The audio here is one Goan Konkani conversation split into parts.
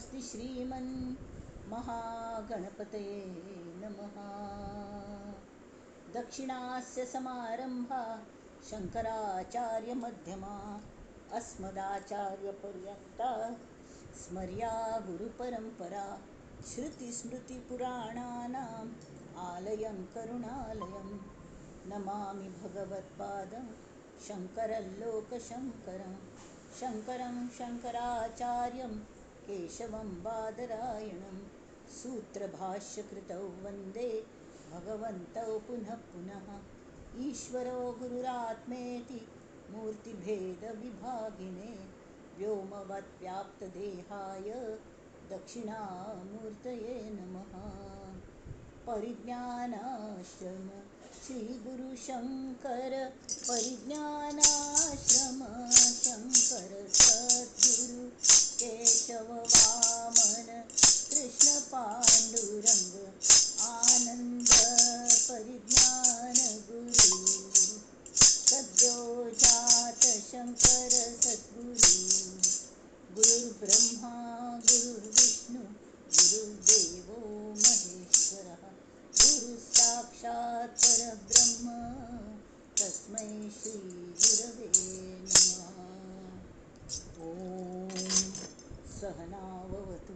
स्वस्ति श्रीमन् महागणपतये नमः। दक्षिणास्य समारंभा शंकराचार्यमध्यमा अस्मदाचार्यपर्यन्ता स्मर्या गुरुपरंपरा। श्रुतिस्मृतिपुराणानाम् आलयं करुणालयं नमामि भगवत्पादं शङ्करं लोकशङ्करं शङ्करं शङ्कराचार्यं केशवं बादरायणं सूत्रभाष्यकृतौ वन्दे भगवन्तौ पुनः पुनः। ईश्वरो गुरुरात्मेति मूर्तिभेदविभागिने व्योमवद्व्याप्तदेहाय दक्षिणामूर्तये नमः। परिज्ञानाश्रम श्रीगुरुशङ्कर परिज्ञानाश्रम शङ्कर सद्गुरु केशव वामन कृष्ण पांडुरंग आनंद परिज्ञान गुरु सद्यो जात शंकर सद्गुरु। गुरुर्ब्रह्मा गुरुर्विष्णु गुरुर्देवो महेश्वरः गुरु साक्षात् परब्रह्म तस्मै श्री गुरवे नमः। ॐ सहनाववतु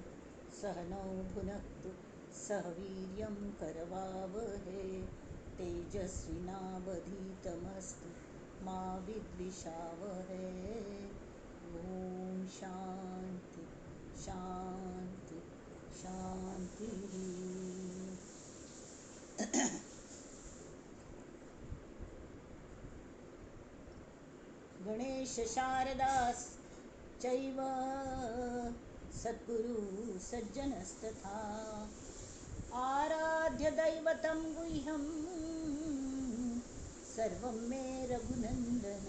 सहनौ भुनक्तु सह वीर्यं करवावहै तेजस्विनावधीतमस्तु मा विद्विषावहै। ॐ शांति शांति शांति। गणेश शारदास चैव सद्गुरु सज्जनस्तथा आराध्य दैवतं गुह्यं सर्वं मे रघुनंदन।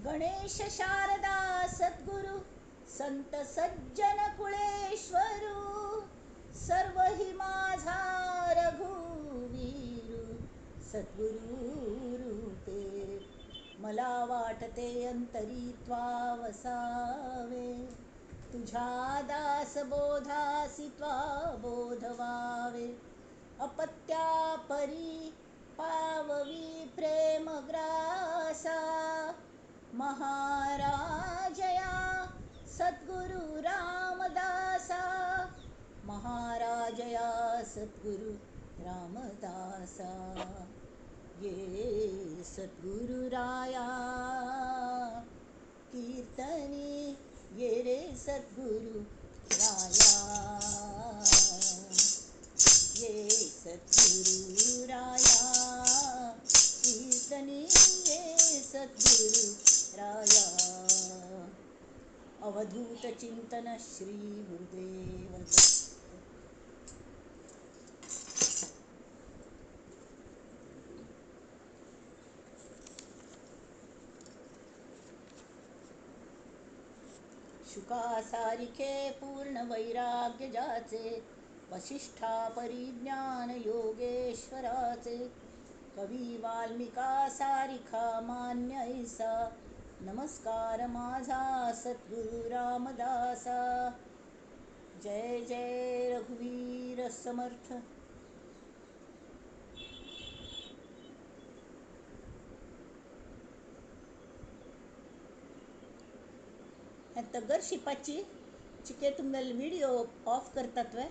गणेश शारदा सद्गुरु संत सज्जन कुळेश्वरू सर्व हि माझा रघुवीरू सद्गुरु रूपे। मला वाटते अंतरी त्वा वसावे तुझ्या दास बोधासी त्वा बोधवावे। अपत्या परी पाववी प्रेमग्रासा महाराजया सद्गुरु रामदासा महाराजया सद्गुरु रामदासा। ये सद्गुरुराया कीर्तनी ये रे सद्गुरु राया ये सद्गुरुराया कीर्तनी ये सद्गुरु राया। अवधूत चिंतन श्री गुरुदेव दत्त। शुकासारिखे पूर्ण वैराग्य जाचे वसिष्ठा परिज्ञान योगेश्वराचे कवी वाल्मिका सारिखा मान्य ऐसा नमस्कार माझा सद्गुरु रामदासा। जय जय रघुवीर समर्थ। तगर शिपाची चिके तुमगेले व्हिडिओ ऑफ करतात वे?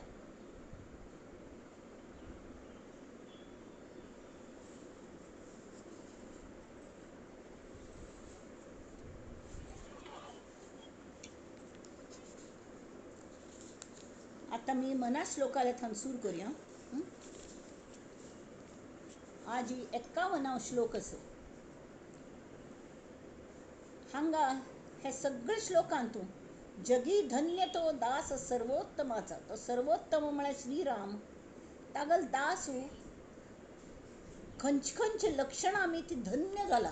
आता मी मना श्लोकाला थांब सुरू करूया। आज 51 श्लोक असो हांगा हे सगळे श्लोकांतू जगी धन्य तो दास सर्वोत्तमाचा। तो सर्वोत्तम म्हळ्यार श्रीराम। तागल दासू खंयचे खंयचे लक्षणां आमी ती धन्य जाला।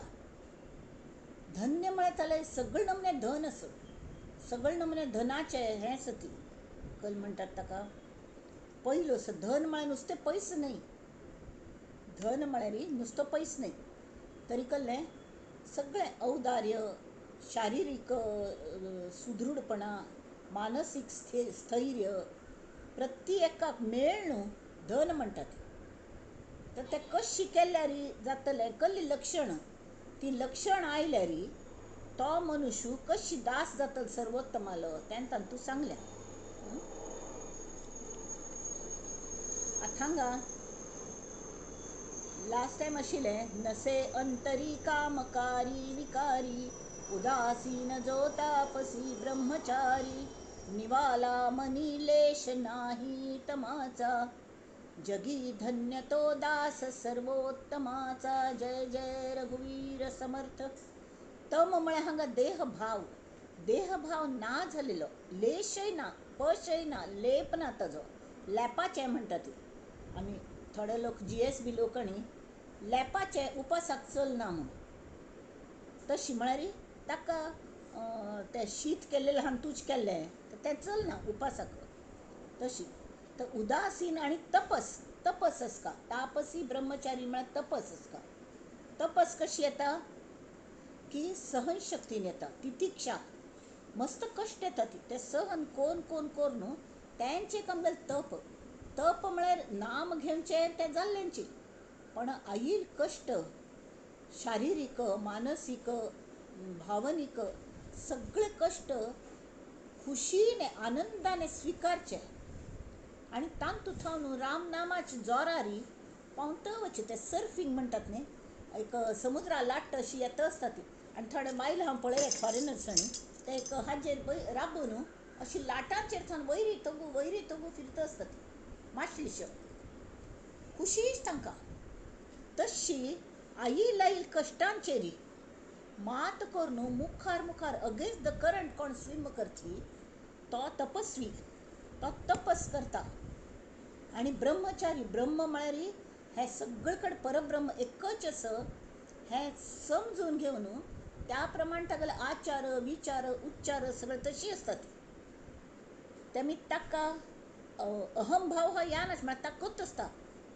धन्य म्हळ्यार ताले सगळे नमने धन आसो सगळे नमने धनाचे हें आसा ती कल म्हणटात ताका पयलो असो धन म्हळ्यार नुस्तें पयस न्हय, धन म्हळ्यार नुस्तो पयस न्हय तरी कल्लें सगळें औदार्य शारीरिक सुदृढपणा मानसीक स्थैर्य प्रत्येकाक मेळ्ळ धन म्हणटात. तर तें कशी केल्यार जातलें, कसली लक्षण, ती लक्षण आयल्यार तो मनुष्य कशी दास जातलो सर्वोत्तमालो तें तातूंत सांगलें. आतां हांगा लास्ट टायम आशिल्लें नसे अंतरी कामकारी विकारी उदासीन जो तापसी ब्रह्मचारी निवाला मनी लेश नाही तमाचा जगी धन्य तो दास सर्वोत्तमाचा. जय जय रघुवीर समर्थ. तम म्हळ्यार हांगा देहभाव, देहभाव ना जालेलो, लेशय ना, पशय ना, लेप ना ताजो, लेपाचें म्हणटा ती. आमी थोडे लोक जीएस बी लोक आनी लेपाचे उपासाक चलना म्हूण, तशी म्हळ्यार ताका तें शीत केल्लें हांतूच केल्लें तर तें चलना उपासाक तशी. तर उदासीन आनी तपस, तपस आसता, तापसी ब्रह्मचारी म्हळ्यार तपस आसता. तपस कशी येता की सहनशक्तीन येता, तितिक्षा, मस्त कश्ट येता ती, ते सहन कोण कोण कोर न्हू तेंचें एक आमगेलें तप. तप म्हळ्यार नाम घेवचें तें जाल्लेंची, पण आईल कश्ट शारिरीक मानसीक भावनीक सगळे कश्ट खुशीने आनंदाने स्विकारचे आनी तातूंत थावन रामनामाचे जोरारी पावंत वचचें. तें सर्फींग म्हणटात न्ही, एक समुद्रा लाट अशी येता आसता ती, आनी थोडे बायल हांव पळयलें फॉरेनर्स आनी ते एक हाजेर राबून अशी लाटांचेर थावन वयरी तगू वयरी तगू फिरता आसता ती मातशीं खुशीच तांकां. तशी आई लायल कश्टांचेरी मात करून मुखार मुखार अगेन्स्ट the current कोण स्विम करची तो तपस्वी, तो तपस करता. आनी ब्रह्मचारी, ब्रह्म म्हळ्यार हें सगळे कडेन परब्रह्म एकच आसा हें समजून घेवन त्या प्रमाण तागेले आचार विचार उच्चार सगळे तशी आसतात. तेमी ताका अहमभाव हो या नासता, म्हळ्यार ताकत आसता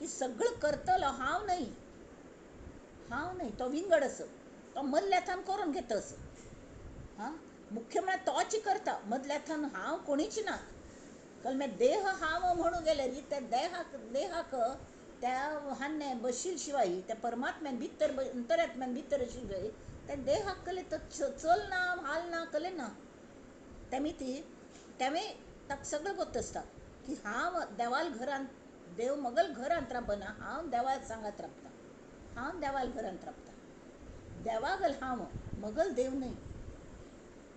की सगळें करतलो हांव न्हय, हांव न्हय, तो विंगड आसा, तो मदल्या थावन करून घेता असो. हां, मुख्य म्हळ्यार तोच करता, मदल्या थावन हांव कोणीच ना. कलमे देह हांव म्हणून गेल्यार त्या देहाक देहाक त्या हान्ने बशील शिवाय त्या परमात्म्यान भितर अंतरात्म्यान भितर शिवाय त्या देहाक कले तर चल ना हाल ना कले ना. तेमी ती तेमी ताका सगळें गोत आसता की हांव देवाल घरांत, देव मगल घरांत राबना, हांव देवाल सांगात राबता, हांव देवाल घरांत राबता, देवागल हांव मगल देव न्हय.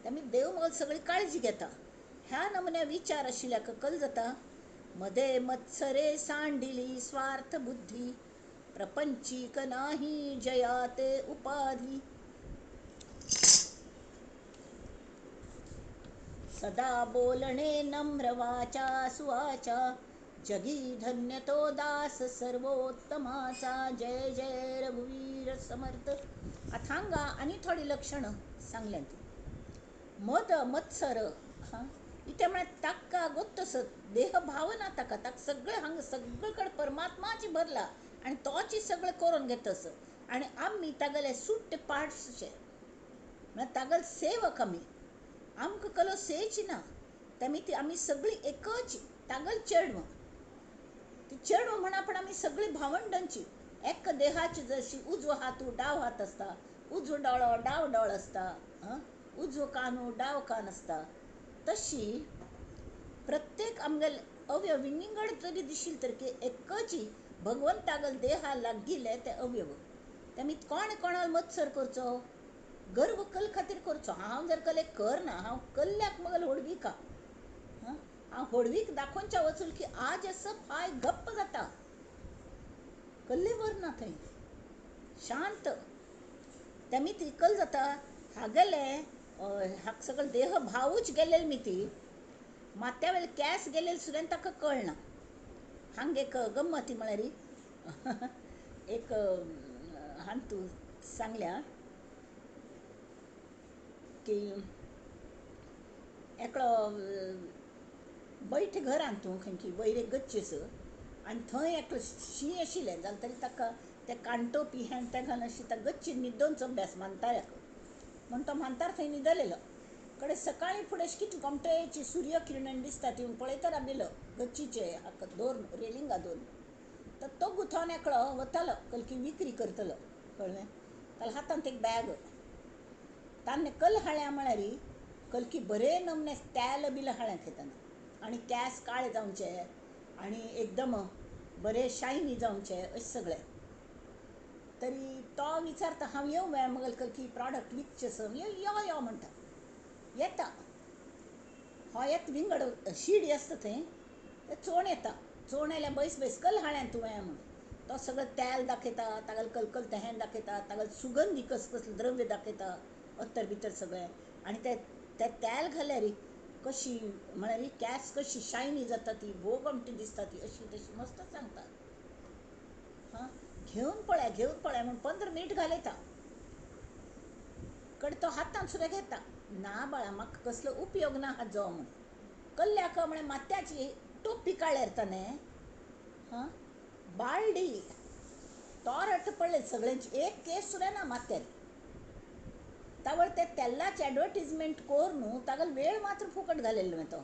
तेमी देव मगल सगळी काळजी घेता. ह्या नमुन्या विचार आशिल्ल्या कल जाता मदे मत्सरे सांडिली स्वार्थ बुद्धी प्रपंचीक नाही जया ते उपाधी सदा बोलणे नम्र वाचा सुवाचा जगी धन्य तो दास सर्वोत्तमाचा. जय जय रघुवीर समर्थ. आतां हांगा आनी थोडीं लक्षणां सांगल्यांत. मद मत्सर, हां, इतें म्हळ्यार ताका गोत्तस देहभाव ना ताका, ताका सगळें हांगा सगळे कडेन परमात्माच भरला आनी तोच सगळें करून घेतस आनी आमी तागेले सुट्टे पार्ट्सचे म्हळ्यार तागेले सेवक आमी, आमकां कलो सेच ना. तेमी ती आमी सगळीं एकच तागेल चेडवां, ती चेडवां म्हणा पण आमी सगळीं भावंडांची एक देहाची. जशी उजवो हात डाव हात आसता, उजवो दोळो डाव दोळो आसता, हां, उजवो कानू डाव कान आसता, तशी प्रत्येक आमगेले अवयव विंगड तरी दिशील तर की एकच भगवंतागल देहा लागिल्ले ते अवयव. तेमी कोण कोणाक मत्सर करचो, गर्व कल खातीर करचो. हांव जर कले कर ना, हांव कल्ल्याक मगल होडवीक, हां, हांव होडवीक दाखोवच्या वचून की आज असो फाय गप्प जाता, कल्ले वर ना थंय शांत. तेमी ती कल जाता हागेले हाका सगळे देह भावूच गेलेले मी ती माथ्या वयले केंस गेलेले सुद्दां ताका कळना. हांगा एक गम्मती म्हळ्यार एक हांतू सांगल्या की एकलो बैठ घरांत तूं खंयची वयर एक गच्ची आसा आनी थंय एकलो शीं आशिल्लें जाल्यार तरी ताका ते कानटोपी हें तें घालून अशी त्या गच्चीर न्हिदोवचो अभ्यास म्हांताऱ्याक म्हूण तो म्हांतार थंय न्हिदलेलो. कडे सकाळी फुडें कितली गोमटेची सूर्यकिरण दिसता ती पळयता राबिलो गच्चीचे हाका दोर रेलिंगा दोन. तर तो गुथोन एकलो वतालो कलकी विक्री करतलो कळ्ळें. ताका हातांत एक बॅग. तान्ने कल हाळ्या म्हळ्यार कलकी बरे नमने तेल बील हाळ्या खेताना आनी केंस काळे जावचे आनी एकदम बरे शायनी जावचे अशें सगळें. तरी तो विचारता हांव येवं वे मगल कलकी प्रॉडक्ट विकचें सर यो यो म्हणटा. येता हो येता विंगड शिडी आसता थंय ते चोण येता. चोण आयल्यार बैस बैस कल हाळ्यान तुवें म्हण तो सगळें तेल दाखयता, तागेलें कलकल तें दाखयता, तागेलें सुगंधी कस कसलें द्रव्य दाखयता अत्तर बितर सगळें. आनी ते ते तेल घाल्यार कशी म्हळ्यार केंस कशी शायनी जाता ती भोव गमटी दिसता ती अशी तशी मस्त सांगता. हां घेवन पळय घेवन पळय म्हूण 15 मिनट घालयता. कडे तो हातान सुद्दां घेता. ना बाळा म्हाका कसलो उपयोग ना हाजो म्हण. कल्ल्याक म्हळ्यार माथ्याची टोपी काडल्यार ताणें हां बाळडी तोरट पडले सगळ्यांची एक केस सुद्दां ना माथ्यार. तावळ ते तेलाचे एडवर्टीजमेंट कोर न्हू तागेलो वेळ मात्र फुकट घालयलो तो.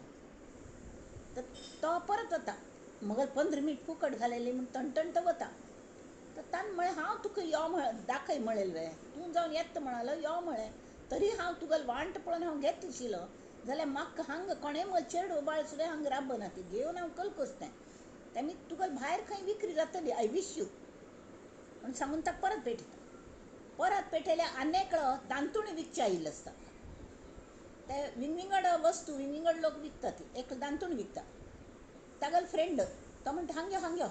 तर तो परत वता मगल 15 मिनट फुकट घालयली म्हूण तणतण वता. तर ताणें म्हळें हांव तुका यो म्हळ दाखय म्हणलें वे तूं जावन येता म्हणालो यो म्हळें तरी हांव तुगेलो वांट पळोवन हांव घेतलें आशिल्लो जाल्यार म्हाका हांगा कोणें म्हजें चेडो बाळ सुद्दां हांगा राबना ती घेवन हांव कलकोस तें तेमी तुगेलो भायर खंय विक्री जातली I wish you म्हूण सांगून ताका परत पेटयता. परत पेटयल्यार आनी एकलो दांतुणी विकचे आयिल्लो आसता. ते विंगविंगड वस्तू विंगविंगड लोक विकता ती एकलो दांतूण विकता. तागेलो फ्रेंड तो म्हणटा हांग यो हांग यो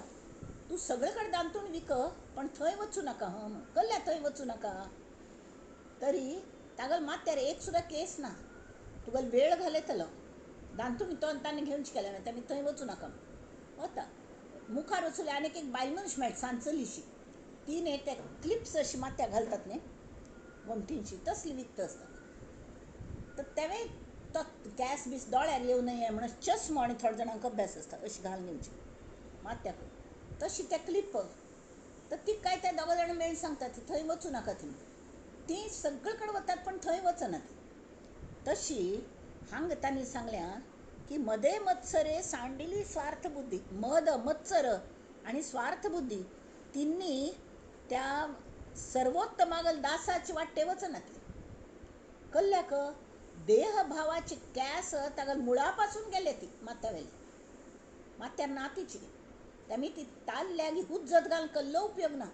तूं सगळे कडेन दांतूण विक पण थंय वचूं नाका हं म्हण. कल्ल्या थंय वचूं नाका. तरी तागेलो माथ्यार एक सुद्दां केस ना. तुगेलो वेळ घालयतलो दांतूण तो ताणें घेवचें केलें तेमी थंय वचूं नाका वता. मुखार वचून आनीक एक बायल मनीस मेळटा सांचलीशी. ती न्ही ते क्लिप्स अशी माथ्याक घालतात न्ही गोमटींची तसली विकता आसता. तर तेवें तो केंस बीस दोळ्यार येवं नये म्हणून चश्मो आनी थोड्या जाणांक अभ्यास आसता अशी घालून घेवची माथ्याक तशी ते क्लिप. तर ती काय ते दोगां जाणां मेळून सांगता ती थंय वचूं नाका ती ती सगळे कडेन वतात पण थंय वचना ती. तशी हांगा तांणी सांगल्या की मदे मत्सरे सांडिली स्वार्थ बुद्धी. मद मत्सर आनी स्वार्थ बुद्धी तिन्नी त्या सर्वोत्तमागल दासाची वाट्टे वचना ती. कल्ल्याक देहभावाची केंस तागेले मुळा पासून गेले ती माथ्यावेली माथ्यार ना तिची. तेमी ती ताल्ल्यागी हुज्जत घालून कल्लो उपयोग ना.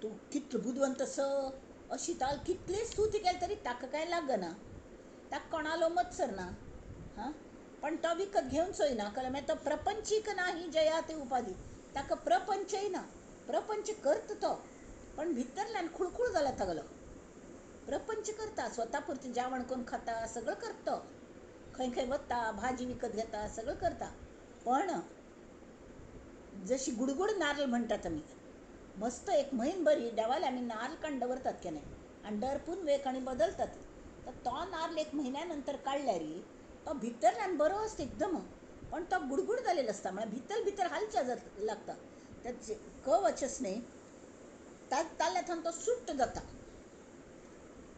तूं कितलो बुदवंत स अशी ताल कितली स्तुती केली तरी ताका कांय लागना. ताका कोणालो मत्सर ना. हां पण तो विकत घेवन चोयना कळ्ळें. मागीर तो प्रपंचीक ना ही जया ते उपाधी. ताका प्रपंचय ना. प्रपंच करता तो पण भितरल्यान खुळखूळ जाला तागेलो. प्रपंच करता स्वता पुरतें जेवण करून खाता सगळें करता खंय खंय वता भाजी विकत घेता सगळें करता. पण जशी गुडगुड नारल म्हणटात आमी मस्त एक म्हयन बरी देवाले आमी नारल काडून दवरतात केन्नाय आनी दर पुनवेक आनी बदलतात. तर तो नारल एक म्हयन्या नंतर काडल्यार तो भितरल्यान बरो आसता एकदम पण तो गुडगुड जालेलो आसता म्हळ्यार भितर भितर हालच्या लागता. ताचे कवचच न्ही ताल्ल्या थंय तो सुट्ट जाता.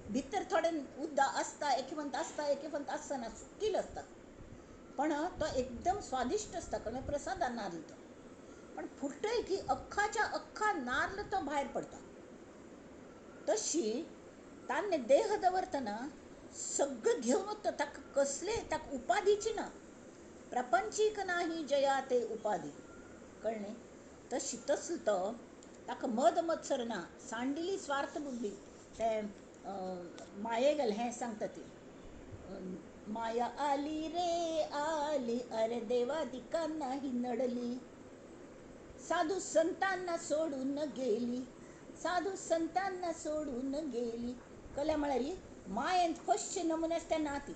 भितर थोडे उदक आसता एकेपंत आसता एकेपंत आसना सुकील आसता पण तो एकदम स्वादिश्ट आसता कारण प्रसादान नारल तो. पण फुटय की अख्खाच्या अख्खा नारल तो भायर पडता. तशी तान्ने देह दवरतना सगळं घेवन वता ताका कसले ताका उपाधीची ना. प्रपंचीक ना ही जया ते उपाधी कळ्ळें. तशी तसलो तो ताका मद मत्सर ना सांडिली स्वार्थ बुद्धी. ते माये गेले हें सांगता ती माया आली रे आली अरे देवा दिकांना ही नडली साधू संतांना सोडून गेली साधू संतांना सोडून गेली. कल्या म्हळ्यार मायेंत फसचे नमुनेच ते ना ती.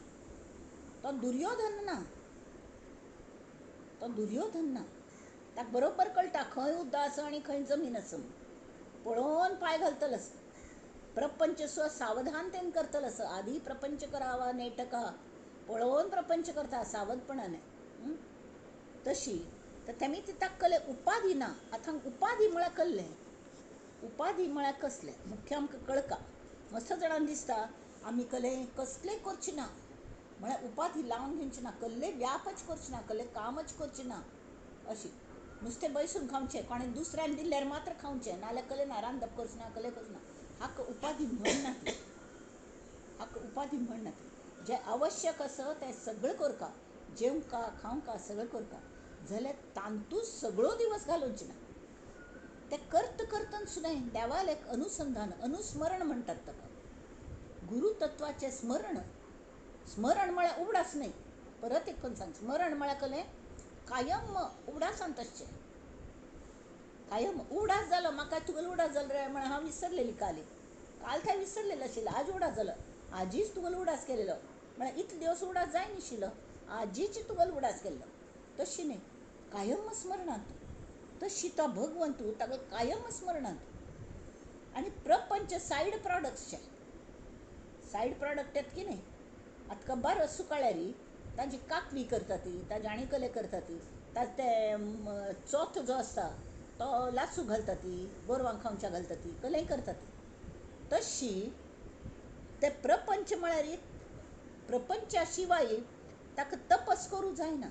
तो दुर्योधन ना. तो दुर्योधन ना. ताका बरोबर कळटा खंय उदक आसा आनी खंय जमीन आसा पळोवन पांय घालतलो आसा. प्रपंच सुद्दां सावधानतेन करतलो आसा. आदी प्रपंच करावा नेटका पळोवन प्रपंच करता सावधपणाने. तशी तर तेमी ती ताका कल्लें उपाधी ना. आतां उपाधी म्हळ्यार कल्लें उपाधी म्हळ्यार कसलें मुख्य आमकां कळका. मस्त जाणांक दिसता आमी कले कसलें करची ना, म्हळ्यार उपाधी लावन घेवची ना, कसले व्यापच करची ना, कसलें कामच करची ना, अशी नुस्तें बैसून खावचें, कोणें दुसऱ्यान दिल्यार मात्र खावचें, नाल्यार कले ना, रांदप करचें ना, कले करचें ना. हाका उपाधी म्हणना ती, हाका उपाधी म्हणना ती. जें आवश्यक आसा तें सगळें करका, जेवंका खावंका सगळें करका, जाल्यार तांतूच सगळो दिवस घालोवचे ना. तें करत करतना सुद्दां देवालें एक अनुसंधान, अनुस्मरण म्हणटात ताका, गुरुतत्वाचें स्मरण. स्मरण म्हळ्यार उगडास न्हय, परत एक पण सांग, स्मरण म्हळ्यार कलें कायम उगडासांत आसचें, कायम उगडास जालो म्हाका, तुगेलो उगडास जालो रे म्हळ्यार हांव विसरलेली काल, काल थंय विसरलेलो आशिल्लो, आज उगडास जालो, आजीच तुगेलो उगडास केलेलो, म्हळ्यार इतले दिवस उगडास जाय नाशिल्लो, आजीच तुगेलो उगडास केल्लो. तशी न्हय, कायम स्मरणांत तशी तो भगवंतू ताका कायम स्मरणांत. आनी प्रपंच सायड प्रॉडक्ट्सचे, सायड प्रॉडक्ट येत की न्हय, आतां कबार सुकाळ्यार ताजी काकवी करता ती, ताजे आनी कले करता ती, ताजे ते चोथ जो आसता तो लासूं घालता ती, गोरवांक खावच्या घालता ती, कलेय करता ती. तशी ते प्रपंच म्हळ्यार प्रपंचा शिवाय ताका तपस करूं जायना,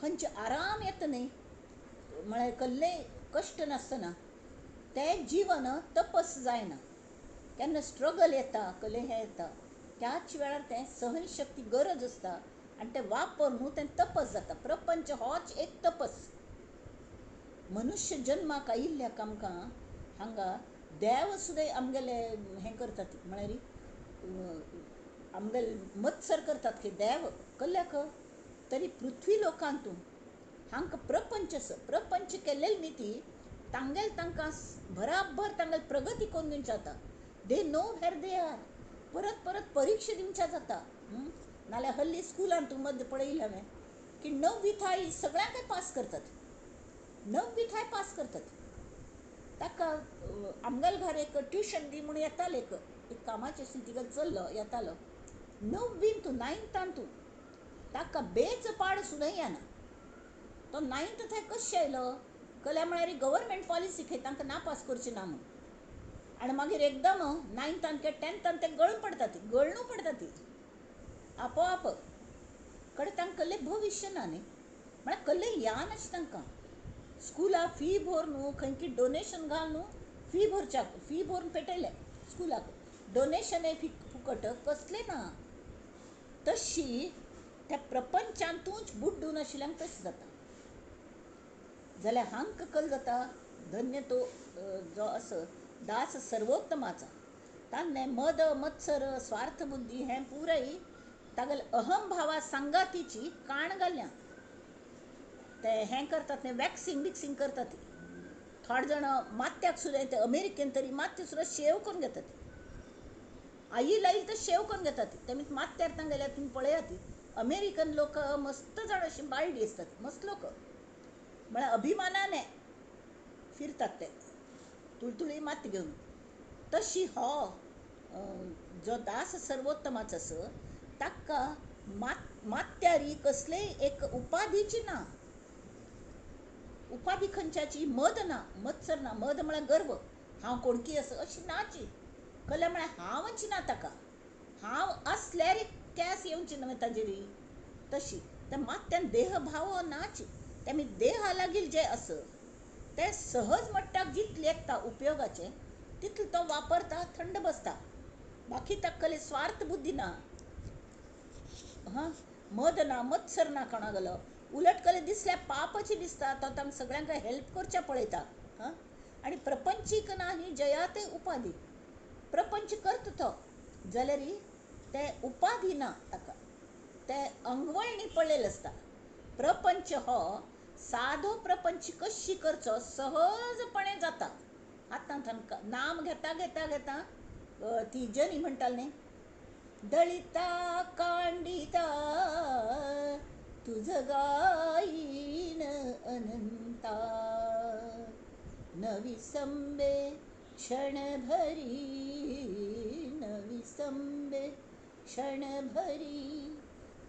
खंयचे आराम येता न्हय, म्हळ्यार कसलेय कश्ट नासतना तें जिवन तपस जायना. केन्ना स्ट्रगल येता, कसलें हें येता, त्याच वेळार तें सहनशक्ती गरज आसता आनी तें वापर न्हू तें तपस जाता. प्रपंच होच एक तपस. मनुष्य जन्माक आयिल्ल्याक आमकां हांगा देव सुद्दां आमगेले हें करतात, म्हळ्यार आमगेले मत्सर करतात की देव कल्ल्याक तरी पृथ्वी लोकांतून हांकां प्रपंच आसा, प्रपंच केल्ले न्ही ती तांगेल तांकां बराबर तांगेल प्रगती करून दिवची जाता. They know where they are. परत परत परिक्षा दिवच्या जाता. नाल्यार हल्ली स्कुलान तूं मद्द पळयलें हांवें की णव्वी थाय सगळ्यांकय पास करतात, णव्वी थाय पास करतात. ताका आमगेले घर एक ट्युशन दी म्हूण येतालें, एक एक कामाचें आशिल्लें तिगेलो चल्लो येतालो, णव्वीन तूं नायन्थान तूं ताका बेच पाड सुद्दां येना. तो नायन्थ थंय कशें आयलो कल्या म्हळ्यार गव्हर्मेंट पॉलिसी खंय तांकां नापास करची ना म्हूण. आनी मागीर एकदम नायन्थान किंवा टेंथान ते गळून पडटा ती, गळणू पडटा ती आपोआप. कडेन तांकां कसलें भविश्य ना न्ही, म्हळ्यार कसलें यान आशिल्लें तांकां. स्कुला फी भर न्हू, खंय की डोनेशन घाल न्हू, फी भरच्याक फी भरून पेटयलें स्कुलाक, डोनेशनय फी फुकट कसलें ना. तशी त्या प्रपंचांतूच बुड्डून आशिल्ल्यांक तशें जाता. जाल्यार हांकां कल जाता धन्य तो जो आसा दास सर्वोत्तमाचा, तान्ने मद मत्सर स्वार्थ बुद्धी हें पुराय तागेले अहमभावा सांगातीची काण घाल्या. ते हें करतात न्ही, वॅक्सिंग बिक्सिंग करतात. थोडे जाण माथ्याक सुद्दां ते अमेरिकेन तरी माथ्या सुद्दां शेव करून घेतात, आई लायल तर शेव करून घेतात. तेमी माथ्यार तांगेल्या तुमी पळयात, अमेरिकन लोक मस्त जाण अशी बाळडी आसतात, मस्त लोक, म्हळ्यार अभिमानाने फिरतात ते तुळतुळी मात घेवन. तशी हो जो दास सर्वोत्तमाचो आसा ताका माथ्यारी कसलेय एक उपाधीची ना, उपाधी खंयच्याची, मद ना, मत्सर ना. मद म्हळ्यार गर्व, हांव कोणकी आसा अशी नाची. कल्या म्हळ्यार हांवच ना ताका, हांव आसल्यार केस येवची न्हय ताजेरी. तशी त्या माथ्यान देहभाव नाची, तेमी देहा लागीं जें आसा तें सहज मट्टाक जितलें येता उपयोगाचें तितलें तो वापरता, थंड बसता. बाकी ताका कसले स्वार्थ बुद्धी ना, हां, मद ना, मत्सर ना कोणागेलो. उलट कसलें दिसल्यार पापची दिसता तो तांकां सगळ्यांक हेल्प करच्या पळयता. हां, आनी प्रपंचीक ना ही जया ते उपाधी. प्रपंच करता तो जाल्यार ते उपाधी ना ताका, ते अंगवळणी पडलेलें आसता. प्रपंच हो सादो प्रपंच कशी करचो सहजपणे जाता. आतां तांकां नाम घेता घेता घेता ती जनी म्हणटाली न्ही, दळिता कांडिता तुझ गाईन अनंता, नवी संबे क्षणभरी, नवी संबे क्षणभरी,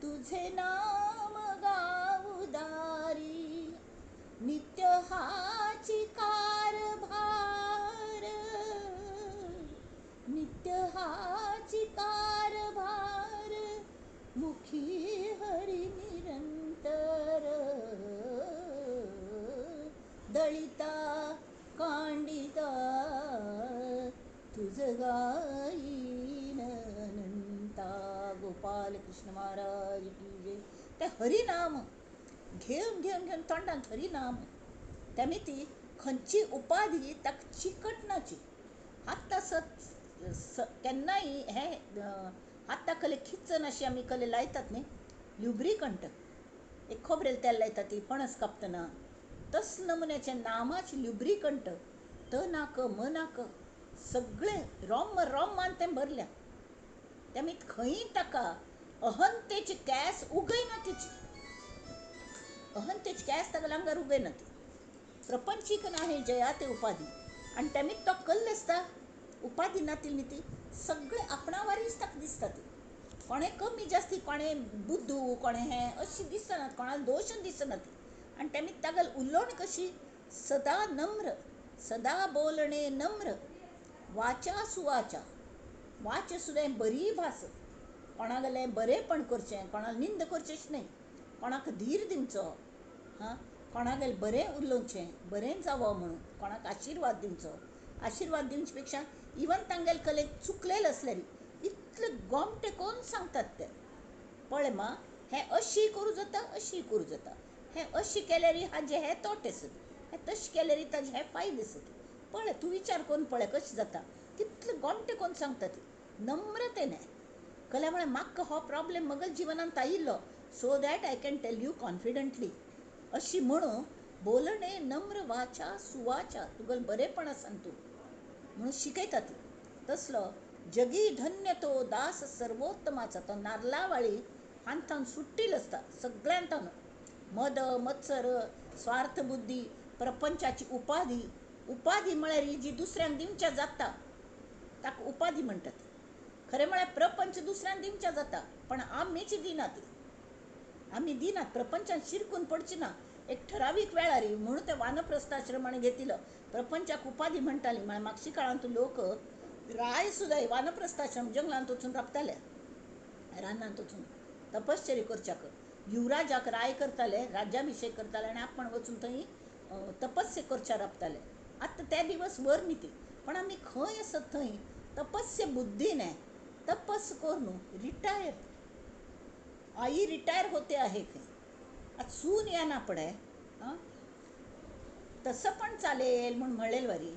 तुझे नाम गाऊदारी, नित्य हाची कारभार, नित्य हाची तुझ गाईन अनंता, गोपाल कृष्ण महाराज की जय. ते हरिनाम घेवन घेवन घेवन तोंडांत हरिनाम तेमी ती खंयची उपाधी ताका चिकटनाची. आत्तां केन्नाय हें आत्तां कले खिच्चन अशी आमी कले लायतात न्ही, ल्युब्रिकंट एक खोबरेल तेल लायतात ती पणस कापतना, तस नमुन्याचें नामाचें ल्युब्रिकंट तनाक मनाक सगळें रोम रोमान तें भरल्या. तेमी खंय ताका अहंतेची कॅस उगयना, तिची अहंतेची कॅस ताका आंगार उगयना ती. प्रपंचीक नाही जया ते उपाधी. आनी तेमी तो कल्ल आसता उपाधी नातील न्ही ती सगळें आपणावारीच ताका दिसता ती. कोणें कमी जास्ती, कोणें बुद्धू, कोणें हें अशी दिसना, कोणाक दोश दिसना ती. आनी तेमी तागेल उलोवणी कशी सदा नम्र, सदा बोलणे नम्र, वाचा सुवाचा, वाचा सुद्दां बरी भास, कोणागेलें बरेंपण करचें, कोणाक निंद करचेंच न्हय, कोणाक धीर दिवचो, हां, कोणागेर बरें उलोवचें, बरें जावो म्हणून कोणाक आशिर्वाद दिवचो. आशिर्वाद दिवचे पेक्षा इवन तांगेले कलेक चुकलेलें आसल्यार इतले गोमटे कोन्न सांगतात ते, पळय मा हें अशी करूं जाता, अशी करूं जाता, हें अशी केल्यार हाजे हे तोटे आसत, हें तशें केल्यार ताजे हे फायदे आसत, पळय तूं विचार करून पळय कशें जाता, कितले गोमटे कोन्न सांगता ती नम्रतेने. कल्या म्हळ्यार म्हाका हो प्रॉब्लेम म्हगेल्या जिवनांत आयिल्लो, so that I can tell you confidently. अशी म्हणून बोलणे नम्र वाचा सुवाचा, तुगेलें बरेंपण आसा तूं म्हणून शिकयता ती. तसलो जगी धन्य तो दास सर्वोत्तमाचा, तो नारलावाळी हांथावन सुट्टील आसता सगळ्यांतावन. मद मत्सर स्वार्थ बुद्धी प्रपंचाची उपाधी, उपाधी म्हळ्यार ही जी दुसऱ्यांक दिवच्या जाता ताका उपाधी म्हणटात. खरें म्हळ्यार प्रपंच दुसऱ्यांक दिवच्या जाता, पण आमीच दिना ती, आमी दिनात, प्रपंचान शिरकून पडची ना एक ठरावीक वेळार. म्हणून ते वानप्रस्थाश्रमाने घेतिलो प्रपंचाक उपाधी म्हणटाली. म्हळ्यार मागशी काळांत लोक राय सुद्दां वानप्रस्थाश्रम जंगलांत वचून राबताले, रानांत वचून तपश्चर्या करच्याक. युवराजाक राय करताले, राज्याभिषेक करताले आनी आपण वचून थंय तपस्या करच्या राबताले. आतां ते दिवस वर न्ही ती, पण आमी खंय आसत थंय तपस्या बुद्धीने तपस करून रिटायर, आई रिटायर होते आहे खंय, आतां सून येना पडे, आं तसं पण चालेल म्हूण म्हणलेल वरी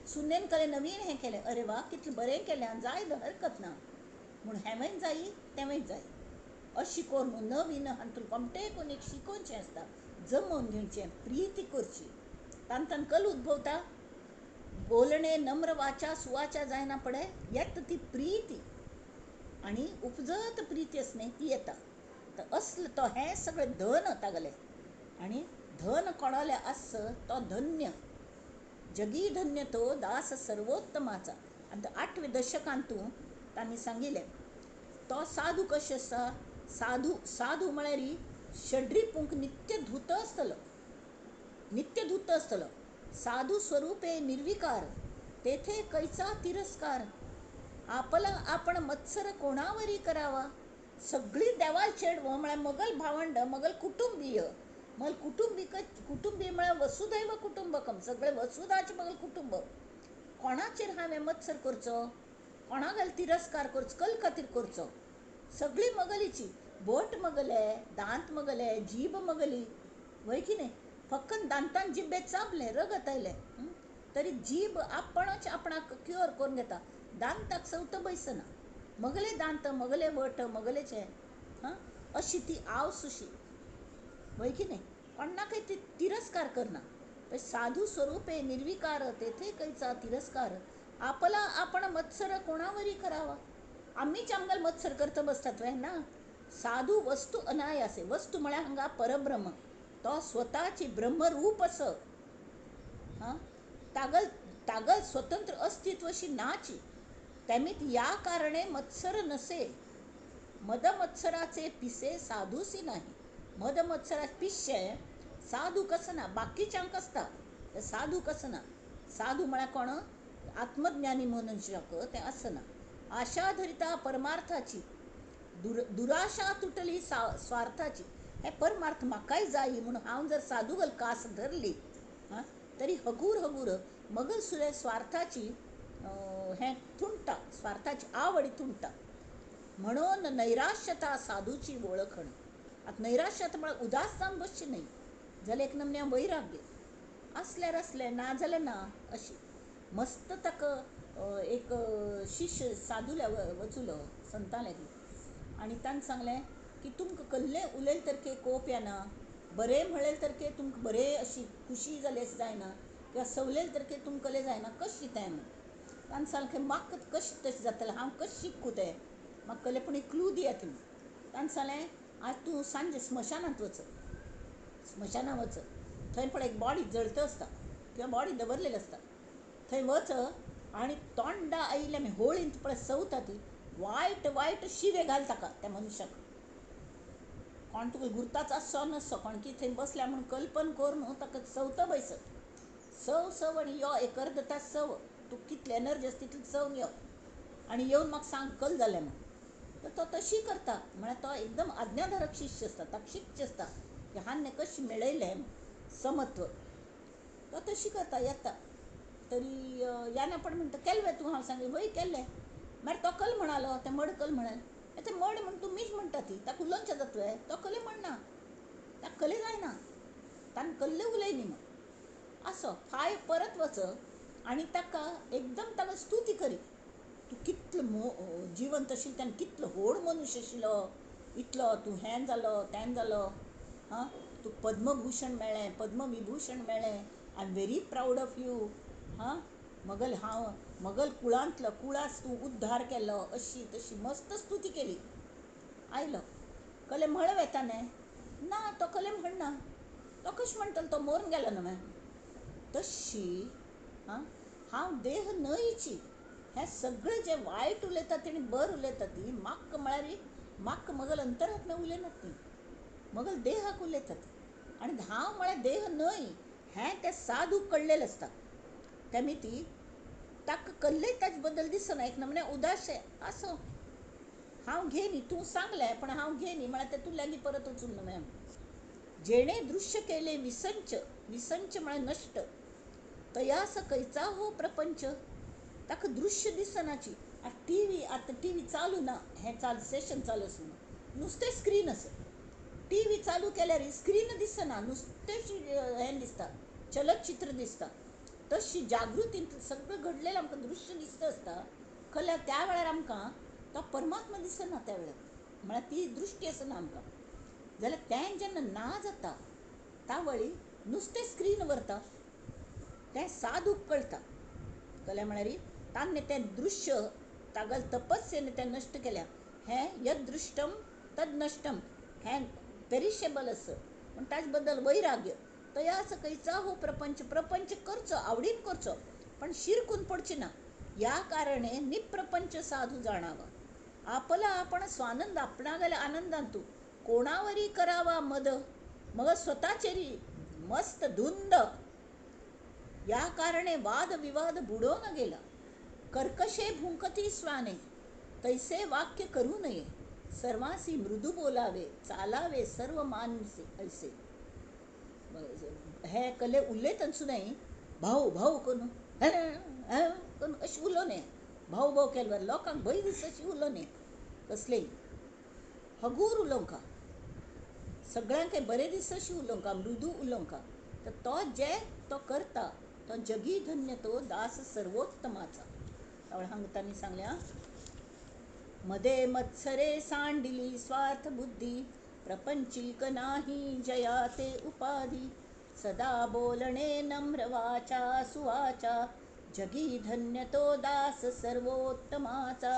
सुनेन कले नवीन हें केलें, अरे वा कितलें बरें केलें आनी जाय हरकत ना म्हूण हेंवूय जायी तेंवूय जाय अशी करून नवीन हातूंत कोमटे कोन्न एक शिकोवचें आसता, जमोवन घेवचें, प्रिती करची, तांतून कल उद्भवता. बोलणे नम्र वाचा सुवाचा जायना पडे येता ती प्रिती आनी उपजत प्रिती आसा न्ही ती येता. तर असलो तो हें सगळें धन तागेलें, आनी धन कोणालें आस तो धन्य, जगी धन्य तो दास सर्वोत्तमाचा. आनी आठव्या दशकांतू तांणी सांगिल्लें तो साधू कशें आसा, साधू साधू म्हळ्यार षड्रिपूंक नित्य धुत आसतलो, नित्य धुत आसतलो. साधू स्वरूपे निर्विकार तेथे कैचा तिरस्कार, आपला आपण मत्सर कोणावरी करावा. सगळी देवाल चेडवं म्हळ्यार मगल भावंड, मगल कुटुंबीय, मगल कुटुंबीक, कुटुंबीय म्हळ्यार वसुदैव कुटुंबकम, सगळे वसुदाचें मगल कुटुंब. कोणाचेर हांवें मत्सर करचो, कोणागेल तिरस्कार करचो, कल खातीर करचो. सगळी मगलीची बोट मगले, दांत मगले, जीब मगली, वय की न्ही, फक्त दांतान जिब्बे चाबलें रगत आयलें तरी जीब आपणच आपणाक क्युअर करून घेता, दांताक सवत बैसना, मगले दांत मगले वट मगलेचे, हां अशी ती आवसुशी, वय की न्ही, कोणाकय ती तिरस्कार करना. साधू स्वरूपे निर्विकार तेथे कैचा तिरस्कार, आपला आपण मत्सर कोणावरी करावा. आमीच आमगेल मत्सर करता बसतात वय ना. साधू वस्तू अनायासे, वस्तू म्हळ्यार हांगा परब्रह्म, तो स्वताची ब्रह्मरूप आस, हां तागल तागल स्वतंत्र अस्तित्व अशी नाची, तेमीत या कारणे मत्सर नसे. मद मत्सराचे पिसे साधूसी नाही, मद मत्सराचे पिशे साधू कसं ना, बाकीच्यांक आसता साधू कसं ना. साधू म्हळ्यार कोण, आत्मज्ञानी मनुष्याक तें आसना. आशा धरिता परमार्थाची, दुराशा तुटली स्वार्थाची. हे परमार्थ म्हाकाय जाय म्हणून हांव जर साधू गल कास धरली, हां तरी हगूर हगूर मगल सुद्दां स्वार्थाची हें थुंडटा, स्वार्थाची आवड थुंडटा. म्हणून नैराश्यता साधूची वळखण. आतां नैराश्यता म्हळ्यार उदास जावन बसची न्हय, जाल्यार एक नमन्या वैराग्य आसल्यार आसलें ना जाल्यार ना अशी. मस्त ताका एक शिष्य साधूल्या वचुलो संता लागीं आनी ताणें सांगलें की तुमकां कसलें उलयलें तर के कोप येना, बरें म्हळें तर के तुमकां बरें अशी खुशी जाली अशें जायना, किंवा सवलें तर के तुमकां कसलें जायना, कशें तें म्हूण. ताणें सांगलें म्हाका कशें तशें जातलें, हांव कशें शिकूं तें, म्हाका कसलें पूण एक क्लू दियात तुमी. ताणें सांगलें आज तूं सांजे स्मशानांत वच, स्मशानांत वच, थंय पळय एक बॉडी जळत आसता किंवा बॉडी दवरलेली आसता, थंय वच आनी तोंडा आयिल्ल्या आमी होळींत पळय सवता ती वायट वायट शिवे घाल ताका त्या मनशाक. कोण तुका गुर्ताच आसचो नासचो, कोण की थंय बसल्या म्हूण कल्पन करून ताका सवता बैस सव सव आनी यो एक अर्द तास सव, तुका कितली एनर्जी आसा तितली सवन यो आनी येवन म्हाका सांग कल जालें म्हूण. तर तो तशी करता. म्हळ्यार तो एकदम आज्ञाधारक शिष्य आसता, ताका शिकचें आसता की हांवें कशें मेळयलें समत्व. तो तशी करता येता तरी याना पण म्हणटा केल्लें तूं, हांव सांगलें वय केल्लें. मागीर तो कल म्हणालो, तें मड कल म्हणालें, तें मड म्हण तुमीच म्हणटा ती, ताका उलोवचें जाता तुवें, तो कले म्हणना, ताका कले जायना, ताणें कल्ले उलय न्ही म्हण. असो फाय परत वच आनी ताका एकदम ताका स्तुती करी, तूं कितलो जिवंत आशिल्लो तेन्ना कितलो व्हड मनुष्य आशिल्लो, इतलो तूं हें जालो तें जालो, हां तुका पद्मभूषण मेळ्ळें, पद्मविभूषण मेळ्ळें, I am very proud of you, हां मगल हांव मगल कुळांतलो कुळास तूं उद्धार केलो, अशी तशी मस्त स्तुती केली. आयलो कले म्हळ वेता न्ही ना, तो कले म्हणना, तो कशें म्हणटलो, तो मरून गेलो न्हय. तशी हां हांव देह न्हयची, हें सगळें जें वायट उलयता तेणी बरें उलयता ती म्हाका म्हळ्यार म्हाका मगल अंतरात्म्या उलयनात ती, मगल देहाक उलयतात. आनी हांव म्हळ्यार देह न्हय हें तें साधूक कळ्ळेलें आसता. तेमी ती ताका कल्लें ताजे बद्दल दिसना, एक नमने उदास आसूं हांव घेनी, तूं सांगलें पण हांव घेनी म्हळ्यार तें तूं लागीं परत वचून न्हय. जेणे दृश्य केले विसंच, विसंच म्हळ्यार नश्ट, तयास कैचा हो प्रपंच. ताका दृश्य दिसनाची. आतां टी व्ही, आतां टी व्ही चालू ना, हें चालू सेशन चालू आसूं नुस्तें स्क्रीन आसा, टी व्ही चालू केल्यार स्क्रीन दिसना, नुस्तें हें दिसता, चलचित्र दिसता. तशी जागृतींत सगळें घडलेलें आमकां दृश्य दिसता आसता, कल्या त्या वेळार आमकां तो परमात्मा दिसना त्या वेळार, म्हळ्यार ती दृश्टी आसना आमकां. जाल्यार तें जेन्ना ना जाता तावळी नुस्तें स्क्रीन व्हरता, तें साधूक कळटा. कल्या म्हळ्यार तांणे तें दृश्य तागल तपस्येन तें नश्ट केल्या. हें यदृष्टम तद नश्टम हें पेरिशेबल आसा, पूण ताजे बद्दल वैराग्य. तयास कैचा हो प्रपंच, प्रपंच करचो आवडीन करचो पण शिरकून पडची ना. या कारणे निप्रपंच साधू जाणावा, आपला आपण स्वानंद आपणागेल्या आनंदांतू कोणावरी करावा मद, मग स्वताचेरी मस्त धुंद. या कारणे वाद विवाद बुडोवन गेला, कर्कशे भुंकती स्वाने तैसे वाक्य करू नये, सर्वांसी मृदू बोलावे चालावे सर्व मानसे ऐसे. हे कले उलयतनसू न्हय भाऊ भाऊ करून करून अशें उलोवं न्हय, भाऊ भाऊ केल्यार लोकांक भंय दिसता अशें उलोवं न्हय, कसलेय हगूर उलोवंका, सगळ्यांक बरें दिसता अशें उलोवंका, मृदू उलोवंका. तर तो जे तो करता तो जगी धन्य तो दास सर्वोत्तमाचा. हांगा तांणी सांगल्या मदे मत्सरे सांडिली स्वार्थ बुद्धी, प्रपंचिक नाही जया ते उपाधी, सदा बोलणे नम्र वाचा सुवाचा, जगी धन्य तो दास सर्वोत्तमाचा.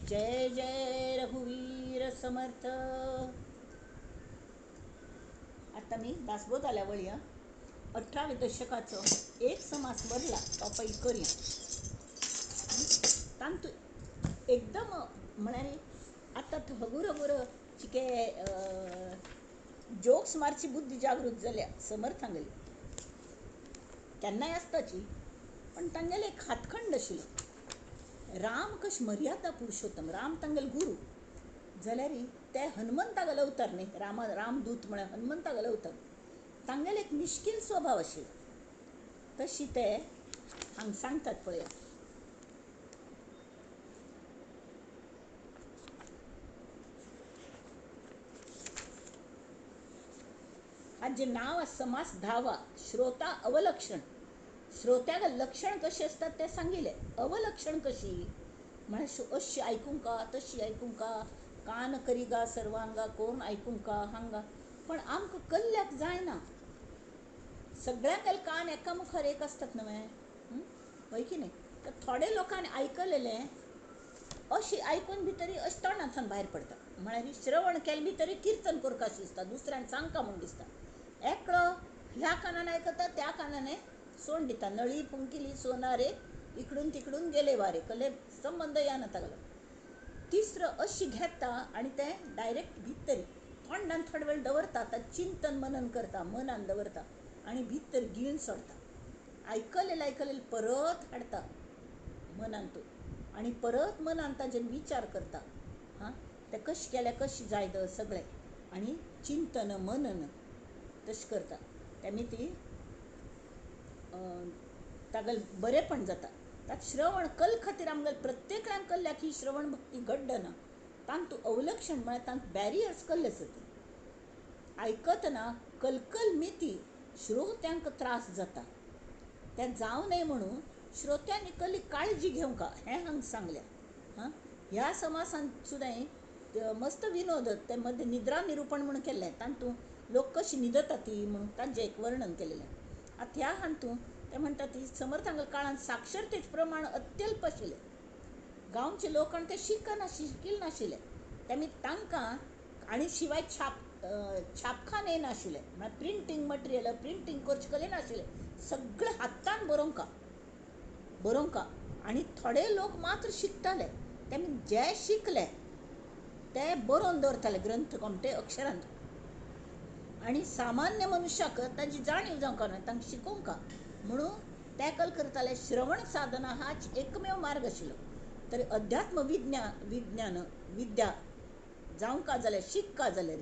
जय जय रघुवीर समर्थ. आता मी दासबोध आल्या वळया 18व्या दशकाचो एक समास वरला तो पयलीं करया. तांतू एकदम म्हळ्यार आतां हगूर हगूर चिके जोक्स मारची बुद्धी जागृत जाल्या समर्थांगेली, केन्नाय आसताची, पण तांगेले एक हातखंड आशिल्लो. राम कश मर्यादा पुरुषोत्तम, राम तांगेले गुरू जाल्यार ते हनुमंतागेलो अवतार न्ही, राम रामदूत म्हळ्यार हनुमंतागेलो अवतार. तांगेले एक मिश्कील स्वभाव आशिल्लो. तशी ते हांगा सांगतात पळया. हाजें नांव आसा समास धावा, श्रोता अवलक्षण. श्रोत्याक लक्षण कशें आसता तें सांगिल्लें. अवलक्षण कशी म्हळ्यार अशी आयकूंक का तशी आयकूंक का, कान करिगा सर्वांगा कोण आयकूंक का हांगा, पण आमकां कल्ल्याक जायना. सगळ्यांक कान एका मुखार एक आसतात न्हय, हय की न्हय? तर थोडे लोकांनी आयकलेलें अशी आयकून भितरी अशें तोंडांतल्यान भायर पडटा. म्हळ्यार श्रवण केलें भितरी किर्तन करपाक दिसता, दुसऱ्यांक सांगका म्हूण दिसता. एकलो ह्या कानान आयकता त्या कानाने सोड दिता. नळी फुंकिली सोनारे इकडून तिकडून गेले वारे, कले संबंद या ना तागलो. तिसरो अशी घेता आनी तें डायरेक्ट भितर तोंडान थोडो वेळ दवरता, तां चिंतन मनन करता, मनान दवरता आनी भितर गिळून सोडता. आयकलेलें आयकलेलें परत हाडटा मनान तूं आनी परत मनान ताजेर विचार करता. हां, तें कशें केल्यार कशें जायत सगळें आनी चिंतन मनन तशें करता. तेमी ती तागेलें बरेंपण जाता. ताका श्रवण कल खातीर आमगेले प्रत्येकान कल्ल्याक ही श्रवण भक्ती घडना. तांतूं अवलक्षण म्हळ्यार तांकां बॅरियर्स कल्ले आसता. आयकतना कलकल मिती श्रोत्यांक त्रास जाता, तें जावं नये म्हणून श्रोत्यांनी कली काळजी घेवंका हें हांगा सांगलें. हां, ह्या समासान सुद्दां मस्त विनोद ते मदें निद्रा निरुपण म्हणून केल्लें. तातूंत लोक कशी न्हिदता ती म्हणून तांचें एक वर्णन केलेलें. आतां ह्या हातूंत ते म्हणटा ती समर्थांगल्या काळांत साक्षरतेचें प्रमाण अत्यल्प आशिल्लें. गांवचे लोक आनी ते शिकल नाशिल्ले, तेमी तांकां आनी शिवाय छापखाने नाशिल्ले, म्हळ्यार प्रिंटींग मटेरियल प्रिंटींग करचें कले नाशिल्लें. सगळें हातान बरोवंका बरोवंका आनी थोडे लोक मात्र शिकताले. तेमी जे शिकले ते बरोवन दवरताले ग्रंथ कोमटे अक्षरांत. आनी सामान्य मनुष्याक ताजी जाणीव जावंक ना, तांकां शिकोवंक म्हणून टॅकल करताले. श्रवण साधना हाच एकमेव मार्ग आशिल्लो. तर अध्यात्म विज्ञान विद्या जावंका जाल्यार शिकका जाल्यार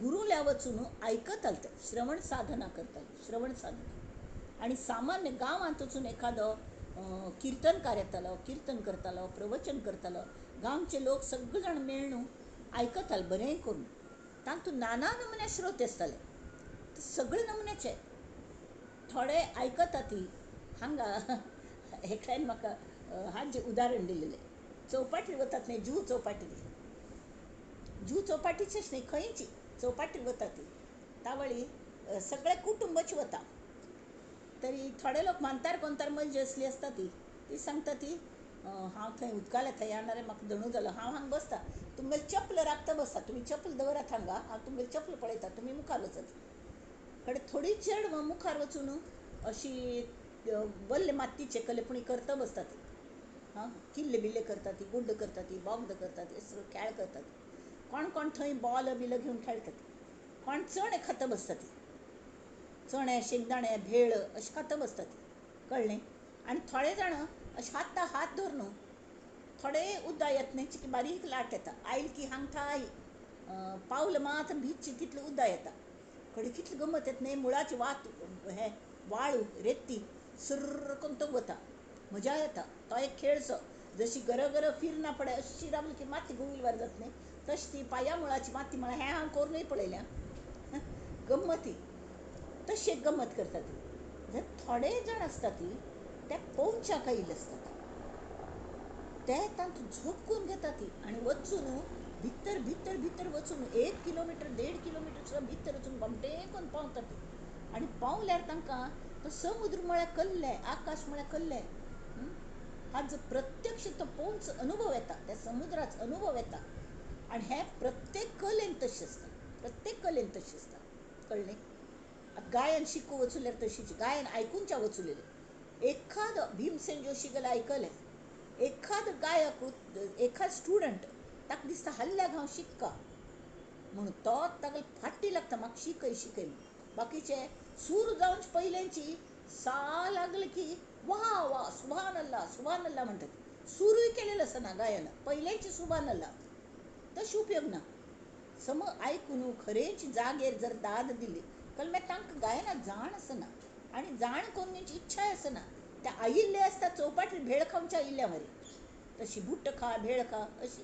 गुरुल्या वचून आयकताले ते, श्रवण साधना करताले, श्रवण साधना. आनी सामान्य गांवांत वचून एखादो किर्तनकार येतालो, किर्तन करतालो, प्रवचन करतालो, गांवचे लोक सगळे जाण मेळून आयकताले बरें करून. तातूंत नाना नमुने श्रोते आसताले, सगळे नमुन्याचे. थोडे आयकता ती हांगा एकल्यान म्हाका हाजें उदाहरण दिलेलें. चौपाटीर वतात न्ही, जुहू चौपाटीर, जुहू चौपाटीचेच न्ही खंयची चौपाटीर वता ती तावळी सगळें कुटुंबच वता. तरी थोडे लोक मानतार कोणतार मजा असली आसता ती, ती सांगता ती हांव थंय उदकाले थंय येणार म्हाका दणू जालो, हांव हांगा बसता, तुमगेलें चप्पल राखता बसता, तुमी चप्पल दवरात हांगा, हांव तुमगेलें चप्पल पळयता, तुमी मुखार वचत. कडेन थोडी चेडवां मुखार वचून अशी वल्ले मातीचे कलेपणी करता बसता ती. हां, किल्ले बिल्ले करता ती, गुड्ड करता ती, बोगद करता ती, सगळं खेळ करता ती. कोण कोण थंय बॉल बिल घेवन खेळटा ती, कोण चणे खाता बसता ती, चणे शेंगदाणे भेळ अशें खाता बसता ती, कळ्ळें? आनी थोडे जाण अशें हाता हात धरून थोडे उदक येत न्हय की बारीक लाट येता, आयल की हांगथाय पावल मात्र भिजची तितलें उदक येता. कडेन कितली गमत येत न्हय, मुळाची वात हे वाळू रेती सुर्र करून तो वता, मजा येता. तो एक खेळसो, जशी गरगर फिरना पडे अशी रावली की माती गुंगीलवार जात न्हय, तशी ती पांया मुळाची माती म्हळ्यार हें हांव करूनय पळयलें. गम्मती तशी एक गम्मत करता ती. जर थोडे जाण आसता ती ते पोवच्याक आयिल्ले आसतात, ते तांतूं झोपकून घेता ती आनी वचून भितर भितर भितर वचून 1 किलोमिटर 1.5 किलोमिटर सुद्दां भितर वचून गोमटें करून पावता ती. आनी पावल्यार तांकां तो समुद्र म्हळ्यार कल्ले, आकाश म्हळ्यार कल्ले, हाजो प्रत्यक्ष तो पोवचो अनुभव येता, त्या समुद्राचो अनुभव येता. आनी हें प्रत्येक कलेन तशें आसता, प्रत्येक कलेन तशें आसता, कळ्ळें? आतां गायन शिकूं वचुल्यार तशीच, गायन आयकुनच्या वचुलेलें. एखादो भीमसेन जोशी गेल्यार आयकलें, एखादो गायक एखादो स्टुडंट ताका दिसता हल्ल्याक हांव शिकका म्हणून तो ताका फाटी लागता, म्हाका शिकय शिकय म्हणून. बाकीचे सूर जावन पयल्यांची सा लागली की वा वा सुभान अल्ला सुभान अल्ला म्हणटात, सुरूय केलेलो आसना गायन, पयल्यांची सुभान अल्ला तशें उपयोग ना. सम आयकून खरेंच जागेर जर दाद दिली कल्मे तांकां गायना जाण आसना आनी जाण करून घेवची इच्छाय आसना. ते आयिल्ले आसता चौपाटीर भेळ खावच्या आयिल्ल्या वरी, तशी बुट्ट खा भेळ खा अशी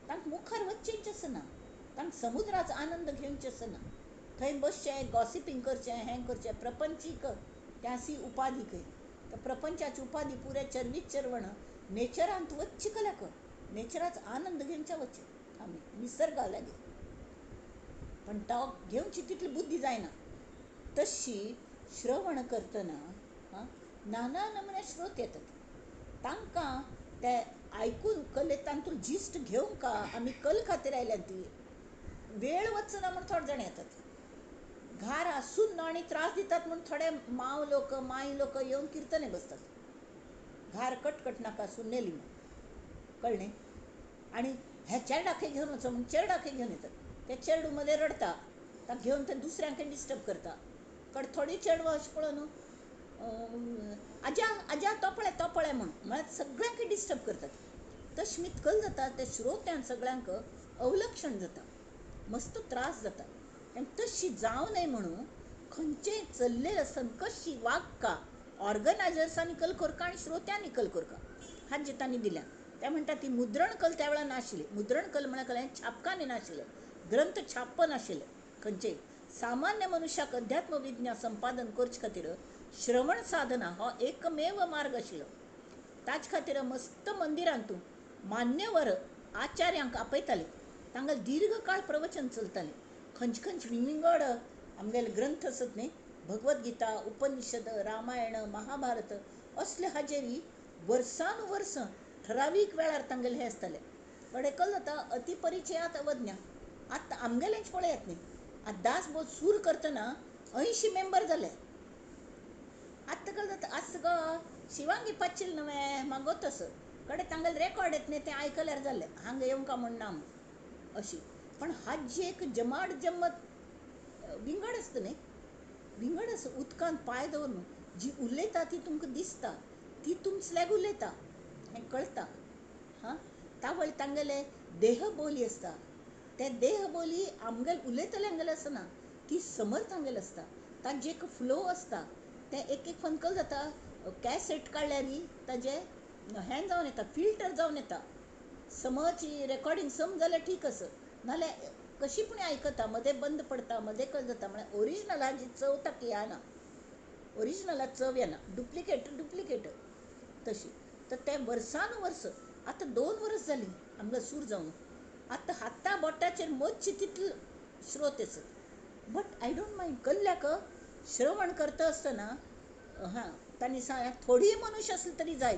तांकां मुखार वचचेंच आसना, तांकां समुद्राचो आनंद घेवचें आसना. थंय बसचें, गॉसिपींग करचें, हें करचें, प्रपंचीक त्यासी उपाधी खंय. तर प्रपंचाची उपाधी पुरे चरवीच चरवण नेचरांत वच्चे कल्याक नेचराचो आनंद घेवच्या वचचें आमी निसर्गा लागीं. पण तो घेवची तितली बुद्धी जायना. तशी श्रवण करतना नाना नमुने श्रोत येतात, तांकां ते आयकून कले तांतून जिस्ट घेवंक आमी कल खातीर आयल्या ती वेळ वचना म्हूण थोडे जाण येतात. घार आसून आनी त्रास दितात म्हूण थोडे माव लोक माय लोक येवन किर्तने बसतात. घार कटकट नाका सुन्नेली म्हूण कळ्ळें. आनी हे चेरडाखे घेवन वचो म्हूण चेरडाखे घेवन येतात. ते चेडू मध्ये रडटा, ताका घेवन ते दुसऱ्यांक डिस्टर्ब करता. कड थोडी चेडवां अशें पळोवन आज्या आज्या तो पळय तो पळय म्हूण म्हळ्यार सगळ्यांक डिस्टर्ब करतात. तशें मितकल जाता ते श्रोत्यान सगळ्यांक अवलक्षण जाता, मस्त त्रास जाता. आनी तशी जावं नये म्हणून खंयचें चल्लेलें आसतना कशी वागका ऑर्गनायजर्सांनी कल करका आनी श्रोत्यांनी कल करका हाजी तांणी दिल्या. ते म्हणटा ती मुद्रण कल त्या वेळार नाशिल्ली. मुद्रण कल म्हळ्यार कल छापकांनी नाशिल्लें, ग्रंथ छाप नाशिल्ले खंयचेय. सामान्य मनुष्याक अध्यात्म विज्ञान संपादन करचे खातीर श्रवण साधना हो एकमेव मार्ग आशिल्लो. ताचे खातीर मस्त मंदिरांतू मान्यवर आचार्यांक आपयताले, तांकां दीर्घकाळ प्रवचन चलतालें. खंयचे खंयचे विंगड आमगेले ग्रंथ आसत न्ही, भगवद्गीता, उपनिषद, रामायण, महाभारत असले हाजेरी वर्सानुवर्सां ठरावीक वेळार तांगेले हें आसतालें. पण एकल जाता अतिपरिचयात अवज्ञा. आतां आमगेलेंच पळयात न्ही, आतां दासबोध सूर करतना 80 मेंबर जाले. आतां कल जाता आज गो शिवांगी पाचील नवें मागो तसो कडे तांगेले रेकॉर्ड येत न्ही, तें आयकल्यार जालें हांगा येवंक म्हूण ना म्हूण अशी. पण हाजी एक जमाट जम्मत विंगड आसता न्ही, विंगड आसा. उदकांत पांय दवरून जी उलयता ती तुमकां दिसता, ती तुमचल्याक उलयता हें कळटा. हां, तावळ तांगेले देहबोली आसता, ते देहबोली आमगेले उलयतले आमगेले आसना, ती समर्थ आमगेले आसता. ताजें एक फ्लो आसता, तें एक एक फनकल जाता. कॅसेट काडल्यार ताजें हें जावन येता, फिल्टर जावन येता. समची रेकॉर्डिंग सम जाल्यार ठीक आसा, नाल्यार कशी पूण आयकता, मदें बंद पडटा, मदें कल जाता. म्हळ्यार ओरिजिनलाची चव ताका येना, ओरिजिनला चव येना, डुप्लिकेट डुप्लिकेट तशी. तर तें वर्सानुवर्स आतां 2 वर्स जालीं आमकां सूर जावन, आतां हाता बोटाचेर मोजचे तितले श्रोत आसत. But I don't mind. कल्ल्याक श्रवण करता आसतना हां तांणी सांगलें थोडी मनुष्य आसले तरी जाय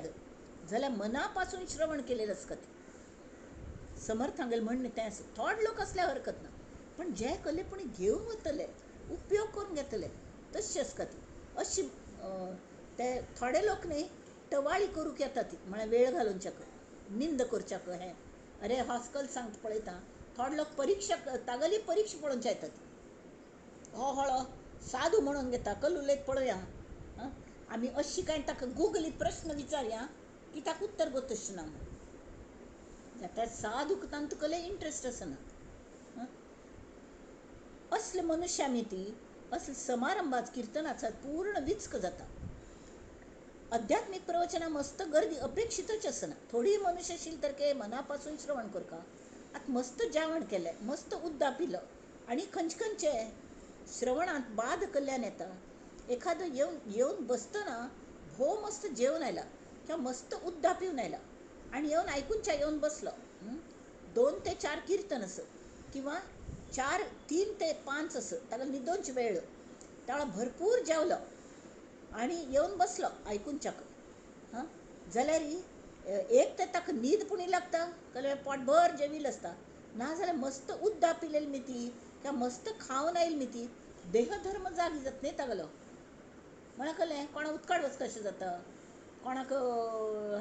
जाल्यार मना पासून श्रवण केलेलें आसता. समर्थ हांगेलें म्हणणें तें आसा. थोडे लोक आसल्यार हरकत ना, पण जे कले पूण घेवन वतले, उपयोग करून घेतले तशें आसता ती. अशी ते थोडे लोक न्ही टवाळी करूंक येता ती, म्हळ्यार वेळ घालोवच्याक, निंद करच्याक. हें अरे हॉस्कल सांगता पळयता थोडे लोक परिक्षा तागेली परिक्षा पळोवच्या येतात. हो हळो साधू म्हणून घेता, कल उलयत पळोवया आमी अशी काय ताका गुगलीत प्रश्न विचारया की ताका उत्तर गोतशें ना म्हूण. त्या साधूक तांतूं कले इंट्रस्ट आसना. असले मनुष्या ती असले समारंभात किर्तनाचा पूर्ण विच्क जाता. आध्यात्मिक प्रवचना मस्त गर्दी अपेक्षितच आसना. थोडी मनुष्य आशिल्ली तर के मनापासून श्रवण करका. आतां मस्त जेवण केलें, मस्त उद्दा पिलो आनी खंयचे खंयचे श्रवणांत बाद कल्याण येता. एखादो येवन येवन बसतना भोव मस्त जेवन आयला किंवा मस्त उद्दा पिवन आयला आनी येवन आयकुनच्या येवन बसलो, 2 ते 4 किर्तन आसत किंवा 4 3 ते 5 आसत, ताका न्हिदोवची वेळ, ताका भरपूर जेवलो आनी येवन बसलो आयकुनच्याक. हां, जाल्यार एक तर ताका न्हीद पुणी लागता, कल्यार पोटभर जेविल्लें आसता, नाजाल्यार मस्त उद्दा पिलेली मिती किंवा मस्त खावन आयली मिती, देहधर्म जागी जाता न्ही तागेलो. म्हळ्यार कळ्ळें कोणाक उदकाळ वचका अशें जाता, कोणाक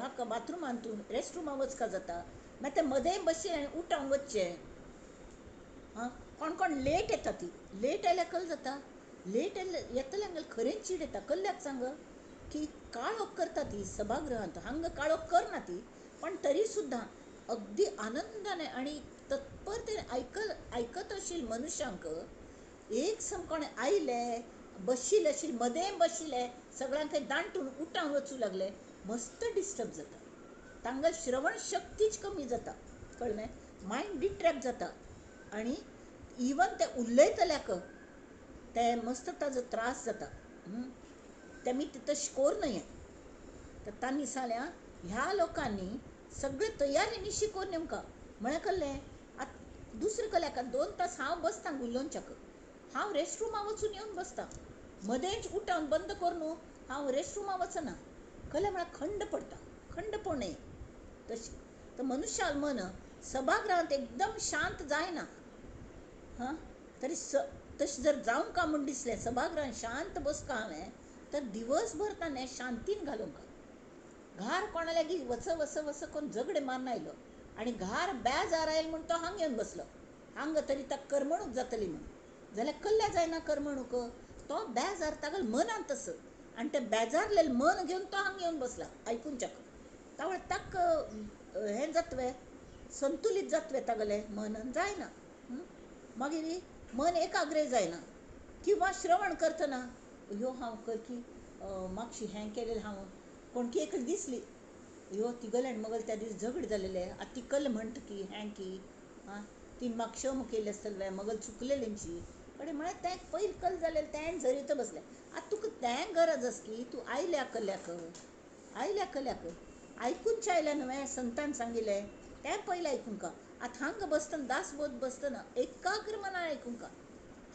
हाका बाथरुमांत रेस्टरुमांत वचका जाता, मागीर ते मदें बसचें आनी उठावन वचचें. हां, कोण कोण लेट येता, ती लेट आयल्यार कल जाता, लेट येतले हांगा खरेंच चीड येता. कल्ल्याक सांग की काळोख करता ती सभागृहांत, हांगा काळोख करना ती, पण तरी सुद्दां अगदी आनंदाने आनी तत्परतेन आयकत आशिल्ले मनुष्यांक एक सम कोणें आयले बशिल्ले आशिल्ले मदें बशिल्ले सगळ्यांक दांटून उठावन वचूं लागले, मस्त डिस्टर्ब जाता. तांकां श्रवण शक्तीच कमी जाता, कळ्ळें, मायंड डिट्रॅक्ट जाता आनी इवन ते उलयतल्याक ते मस्त ताजो त्रास जाता. तेमी तशें करूं नये. तर तांणी सांगलें ह्या लोकांनी सगळे तयारी करून नेमका म्हळ्यार कसलें आतां दुसरें कल्याक 2 तास हांव बसता उलोवच्याक, हांव रेस्टरुमा वचून येवन बसता, मदेंच उठावन बंद करून हांव रेस्टरुमा वचना, कल्या म्हळ्यार खंड पडटा, खंड पडू नये. तशें तर मनुष्याल मन सभागृहांत एकदम शांत जायना. हां तरी तशें जर जावंक का म्हूण दिसलें सभागृहांत शांत बसका हांवें तर दिवसभर ताणें शांतीन घालूंक. घार कोणा लागीं वच वच वच कोण झगडे मारून आयलो आनी घार बेजार आयलो म्हूण तो हांग येवन बसलो, हांगा तरी ताका करमणूक जातली म्हूण, जाल्यार कल्ल्या जायना करमणूक, तो बेजार तागेलो मनांत आसा आनी तें बेजारलेलें मन घेवन तो हांगा येवन बसला आयकुच्याक. तावळ ताका हें जातवें संतुलीत जातवें तागेलें मन जायना. मागीर मन एकाग्र जायना किंवा श्रवण करतना ह्यो हांव करकी मागशी हें केलेलें हांव कोणकी एक दिसली ह्यो तिगले आनी मगल त्या दीस झगड जालेले आतां ती कल म्हणटा की हें की आं ती म्हाका क्षम केली आसतले मगल चुकलेलेंची कडेन म्हळ्यार तें पयलीं कल जालेलें तें झरीत बसलें. आतां तुका तें गरज आसा की तूं आयल्या कल्याक आयल्या कल्याक आयकूनचें आयल्या न्हय संतान सांगिल्लें तें पयलें आयकूंक. आतां हांगा बसतना दासबोध बसतना एकाग्र मनान आयकूंक.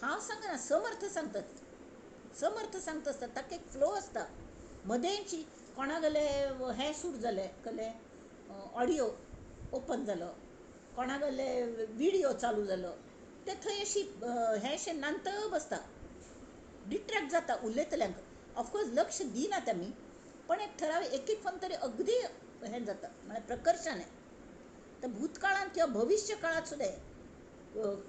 हांव सांगना समर्थ सांगतात, समर्थ सांगता आसता ताका एक फ्लो आसता. मदेंची कोणागेले हें सूट जालें कसलें ऑडियो ओपन जालो, कोणागेले विडियो चालू जालो, ते थंय अशी हें शें नांत बसता, डिट्रॅक्ट जाता उलयतल्यांक. ऑफकोर्स लक्ष दिनात आमी, पण एक ठराव एक एक फोन तरी अगदी हें जाता म्हळ्यार प्रकर्शान. तर भूतकाळांत किंवा भविश्य काळांत सुद्दां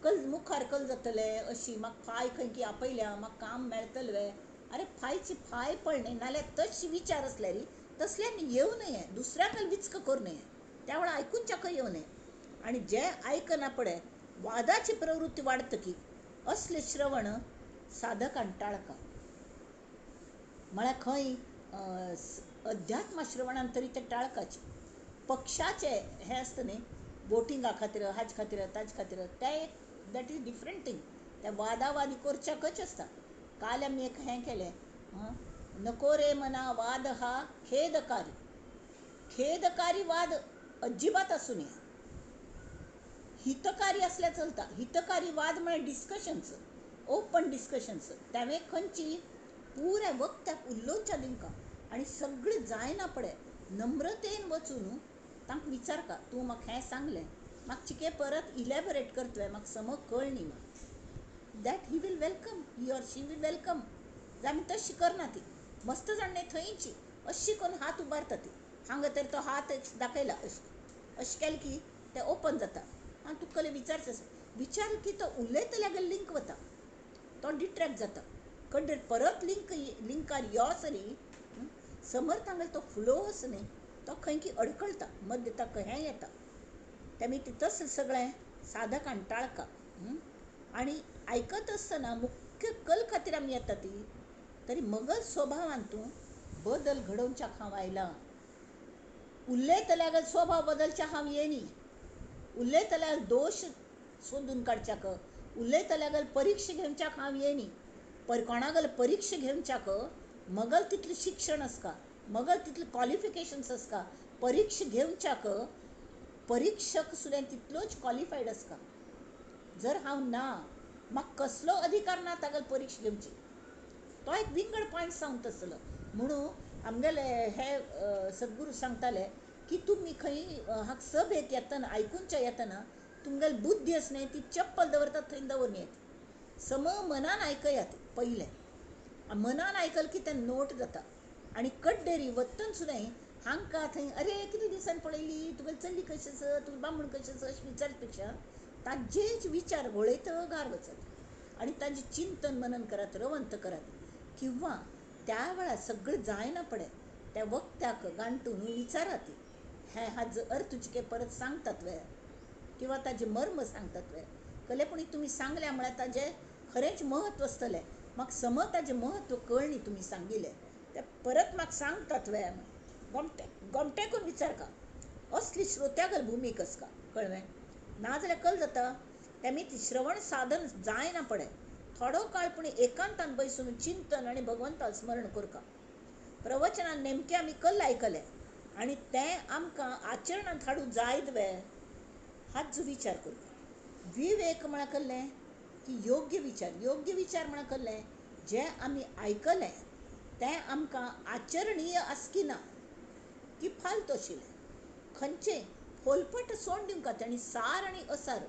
कल मुखार कल जातलें अशी म्हाका फाय खंय की आपयल्या म्हाका काम मेळटलें, अरे फायची फाय पळणे नाल्यार तशी विचार आसल्यार तसल्यांनी येवं नये, दुसऱ्याक विचक करूं नये, त्या वेळार आयकुच्याक येवं नये. आनी जे आयकना पडे वादाची प्रवृत्ती वाडतकी असले श्रवण साधकान टाळका. म्हळ्यार खंय अध्यात्म श्रवणान तरी ते टाळकाचे. पक्षाचे हें आसता न्ही वोटिंगा खातीर हाजे खातीर ताजे खातीर तें एक that is different thing, त्या वादावादी करच्याकच आसता. काल आमी एक हें केलें नको रे मना वाद हा खेदकारी, खेदकारी वाद अजिबात आसूं नये. हितकारी आसल्यार चलता. हितकारी वाद म्हळ्यार डिस्कशन्स, ओपन डिस्कशन्स, तें खंयची पुऱ्या वक्त्याक उलोवच्या दिवंका आनी सगळें जायना पडे नम्रतेन वचून तांकां विचारका तूं म्हाका हें सांगलें म्हाका चिके परत इलॅबोरेट करतलें म्हाका समज कळ्ळी म्हण, that he will welcome, he or she will welcome. आमी तशी करना ती मस्त जाण न्ही थंयची अशी करून हात उबारता ती हांगा तर तो हात दाखयला अशें अशें केलें की तें ओपन जाता. आनी तुका कसलें विचारचें आसा विचार की तो उलयतल्यागेर लिंक वता, तो डिट्रॅक्ट जाता कडेन परत लिंक लिंकार यो सरी समर्थ हांगा तो फ्लो आसा न्ही तो खंय की अडकळटा मध्य ताका हें येता. तेमी तसलें सगळें साधकान टाळका. आनी आयकत आसतना मुख्य कल खातीर आमी येता ती तरी मगल स्वभावान तूं बदल घडोवच्याक हांव आयला. उलयतल्यागेर स्वभाव बदलच्या हांव येनी, उलयतल्याक दोश सोदून काडच्याक, उलयतल्यागेर परिक्षा घेवच्याक हांव येनी, पर कोणागेर परिक्षा घेवच्याक मगल तितलें शिक्षण आसता, मगल तितलें क्वॉलिफिकेशन्स आसता, परिक्षा घेवच्याक परीक्षक सुद्दां तितलोच क्वॉलिफायड आसता. जर हांव ना म्हाका कसलो अधिकार ना तागेली परिक्षा घेवची, तो एक विंगड पॉयंट सांगता आसलो. म्हणून आमगेले हे सद्गुरू सांगताले की तुमी खंय हांगा सभेक येतना आयकुच्या येतना तुमगेली बुद्धी आसा न्ही ती चप्पल दवरतात थंय दवरून येत, सम मनान आयकयात पयलें, मनान आयकल की तें नोट जाता. आनी कड्डेरी वत्तन सुद्दां हांकां थंय अरे कितले दिसान पळयली तुगेली चली कशी आसा तुगेली बामण कशी आसा अशें विचारचे पेक्षा ताजेच विचार घोळयत घार वचत आनी ताजें चिंतन मनन करात, रवंत करात. किंवा त्या वेळार सगळें जायना पडे त्या वक्त्याक गांठून विचारात हे हाजो अर्थ तुजे परत सांगतात वे किंवा ताजें मर्म सांगतात वे कले पूण तुमी सांगल्या म्हळ्यार ताजें खरेंच म्हत्व आसतलें, म्हाका समज ताजें म्हत्व कळ्ळी तुमी सांगिल्लें तें परत म्हाका सांगतात वे गोमटे गोमटेकून विचारका. असली श्रोत्यागल भुमीक आसता कळ्ळें, नाजाल्यार कल जाता तेमी श्रवण साधन जायना पडे थोडो काळ पूण एकांतान बैसून चिंतन आनी भगवंताक स्मरण करका. प्रवचनान नेमकें आमी कल्ल आयकलें आनी तें आमकां आचरणांत हाडूंक जायत वे हाचो विचार करता. विवेक म्हळ्यार कसलें की योग्य विचार. योग्य विचार म्हळ्यार कसलें जें आमी आयकलें तें आमकां आचरणीय आसा की ना, की फालतू आशिल्लें, खंयचें फोलपट सोड दिवंक आनी सार आनी असार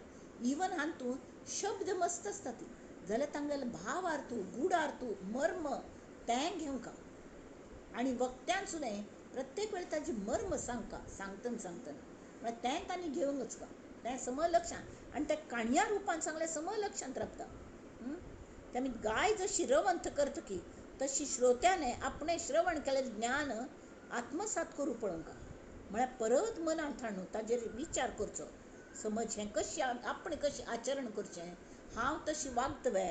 इवन हातूंत शब्द मस्त आसता ती जाल्यार तांगेले भावार्थू गुडार्थू मर्म तें घेवंक आनी वक्त्यान सुद्दां प्रत्येक वेळ ताजी मर्म सांगका सांगतना सांगतना म्हळ्यार तें तांणी घेवंक वचका तें समज लक्षांत आनी तें काणया रुपान सांगल्यार समज लक्षांत रावता. ते आमी गाय जशी रवंथ करता की तशी श्रोत्याने आपणें श्रवण केलें ज्ञान आत्मसात करूं पळोवंक म्हळ्यार परत मनांत हाडून ताजेर विचार करचो. समज हें कशें आपणें कशें आचरण करचें, हांव तशी वागता वे,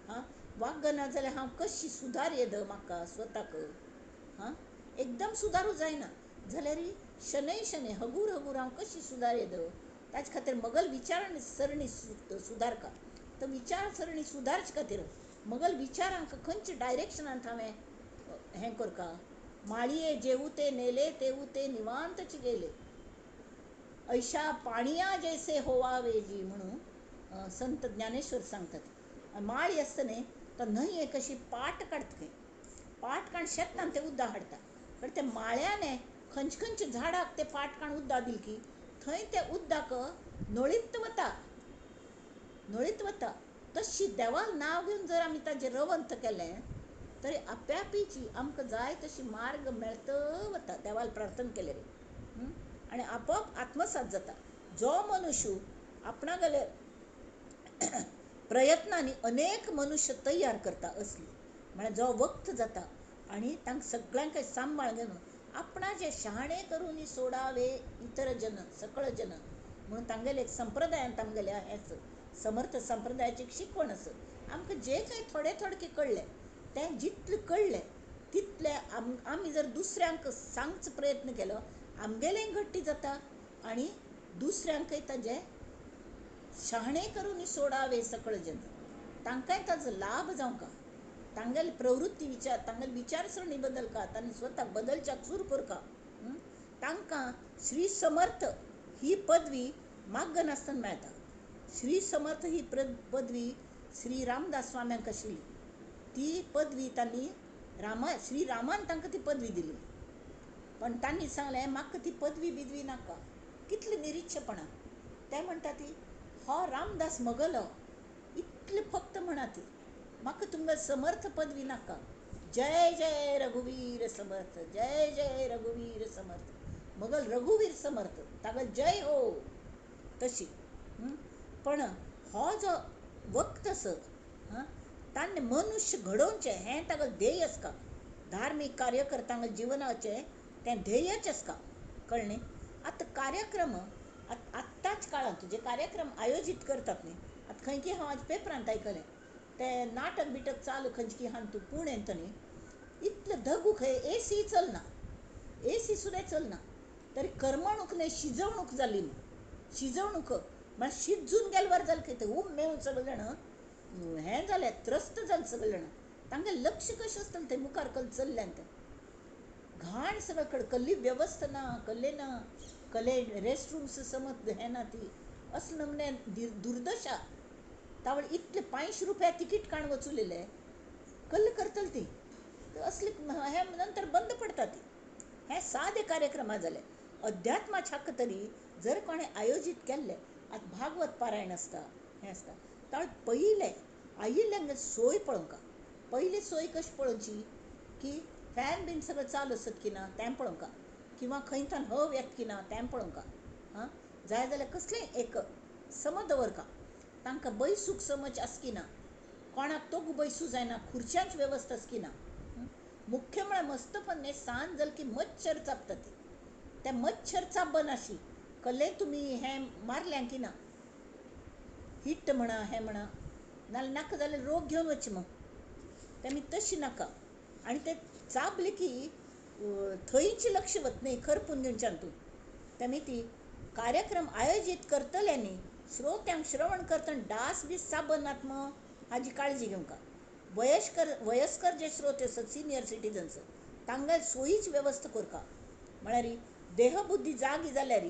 आं वागना जाल्यार हांव कशी सुदार येद म्हाका स्वताक, आं एकदम सुदारूं जायना जाल्यार शनै शनै हगूर हगूर हांव कशी सुदार येद ताजे खातीर मगल विचार सरणी सुदारका. तर विचारसरणी सुदारचे खातीर मगल विचारांक खंयच्या डायरेक्शनांत हांवें हें करका. माळये जेवू ते नेले तेवू ते निवांतच गेले ऐशा पाणया जैसे होवावे जी म्हणून संत ज्ञानेश्वर सांगतात. माळी आसता न्ही तो न्हंय कशी पाट काडटा खंय, पाट काडून शेतान ते उदक हाडटा, पण ते माळ्याने खंयचे खंयच्या झाडाक ते पाट काडून उदक दिल की थंय ते उदक नळीत वता, नळीत वता. तशी देवाक नांव घेवन जर आमी ताजें रवंथ केलें तरी आप्यापीची आमकां जाय तशी मार्ग मेळत वता देवाक प्रार्थना केल्यार आनी आपोआप आत्मसात जाता. जो मनुष्य आपणागेले प्रयत्नांनी अनेक मनुष्य तयार करता असली म्हळ्यार जो वक्त जाता आनी तांकां सगळ्यांक सांबाळ घेवन आपणाचे शहाणे करून सोडावे इतर जन सकळ जन म्हणून तांगेले एक संप्रदायान तांगेले हेंच समर्थ संप्रदायाची शिकवण आसा. आमकां जे कांय थोडे थोडके कळ्ळें तें जितलें कळ्ळें तितलें आमी जर दुसऱ्यांक सांगचो प्रयत्न केलो आमगेलें घट्टी जाता आनी दुसऱ्यांकय ताजें शहाणे करून सोडावे सकळ जन तांकांय ताजो लाभ जावंक तांगेले प्रवृत्ती विचार तांगेले विचारसरणी बदलका तांणी स्वताक बदलच्याक सुरू करका. तांकां श्री समर्थ ही पदवी मागनासतना मेळटा. श्री समर्थ ही पदवी श्री रामदास स्वाम्यांक आशिल्ली ती पदवी तांणी श्री रामान तांकां ती पदवी दिली, पण तांणी सांगलें म्हाका ती पदवी बिदवी नाका. कितली निरीक्षपणां ते म्हणटा ती हो रामदास मगलो इतले फक्त म्हणा ती म्हाका तुमकां समर्थ पदवी नाका. जय जय रघुवीर समर्थ, जय जय रघुवीर समर्थ, मगल रघुवीर समर्थ ताका जय हो तशी. पण हो जो वक्त आसा ताणें मनुष्य घडोवचें हें ताका ध्येय आसता. धार्मीक कार्य करतांक जिवनाचें तें ध्येयच आसता, कळ्ळें न्ही. आतां कार्यक्रम आत्ताच काळांत जे कार्यक्रम आयोजीत करतात न्ही, आतां खंय की हांव आज पेपरांत आयकलें तें नाटक बिटक चालू खंयचे की हांतू पुण्यांत न्ही इतलें धगू खंय एसी चलना, एसी सुद्दां चलना, तरी करमणूक न्ही शिजवणूक जाली न्ही. शिजवणूक म्हळ्यार शिजून गेल्यार जालें खंय तें उब मेळून सगळे जाण हें जालें त्रस्त जालें सगळे जाण. तांगें लक्ष कशें आसतलें थंय मुखार कल चल्ल्यान तें घाण सगळे कडेन कसली वेवस्था ना, कसलें ना, कसले रेस्टरूम्स समज हें ना ती असले नमने दुर्दशा. तावळ इतले 500 रुपया तिकीट काडून वचुलेले कल्ल करतले ती असले हें नंतर बंद पडटा ती. हें सादे कार्यक्रमा जाले. अध्यात्माच्या हक्क तरी जर कोणें आयोजीत केल्लें आतां भागवत पारायण आसता हें आसता तावळ पयलें आयिल्ल्यांक सोय पळोवंक. पयली सोय कशी पळोवची की फॅन बीन सगळें चालू आसत की ना तें पळोवंक, किंवा खंयच्यान हव येता की ना तें पळोवंक. आं जाय जाल्यार कसलेंय एक समज दवरका तांकां बैसूक समज आसा की ना, कोणाक तोग बैसूं जायना, खुर्च्यांची वेवस्था आसा की ना. मुख्य म्हळ्यार मस्त पण सांज जाली की मच्छर चाबता ती ते मच्छर चाबनाशी कसलें तुमी हें मारलें की ना हिट म्हणा हें म्हणा नाल्यार नाका जाल्यार रोग घेवन वचचें मग तेमी तशी नाका. आनी ते चाबले की थंयच लक्ष वत न्ही खरपून घेवच्यान तूं. तेमी ती कार्यक्रम आयोजीत करतल्यांनी श्रोत्यांक श्रवण करतना डास बी चाबनात मग हाजी काळजी घेवंका. वयस्कर जे श्रोते आसत, सिनियर सिटीजन्स, तांकां सोयीची वेवस्था करका. म्हळ्यार देहबुद्धी जागी जाल्यार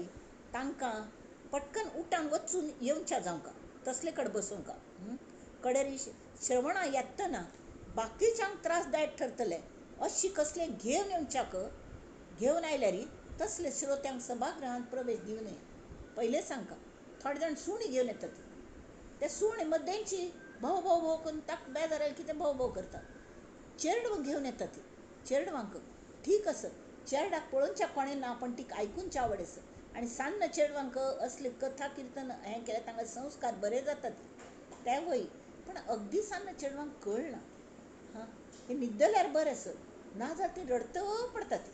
तांकां पटकन उठान वचून येवच्या जावंका, तसले कडेन बसोवंका. कडेर श्रवणा येतना बाकीच्यांक त्रासदायक ठरतले अशी कसले घेवन येवच्याक, घेवन आयल्यार तसले श्रोत्यांक सभागृहांत प्रवेश दिवं नये. पयलें सांगका, थोडे जाण सुणी घेवन येतात, ते सुणे मदेंची भोव भोव भोव करून ताका बेजार आयले की ते भोव भोव करतात. चेरडूं घेवन येतात, चेरडवांक ठीक आसा, चेरडाक पळोवच्या कोणें ना, पण तिका आयकुनची आवड आसा. आनी सान्न चेडवांक असले कथा किर्तन हें केल्यार तांकां संस्कार बरे जातात, ते वय. पण अगदी सान्न चेडवांक कळना, हां, हे न्हिदल्यार बरें आसा, ना जाल्यार ती रडत पडटा ती,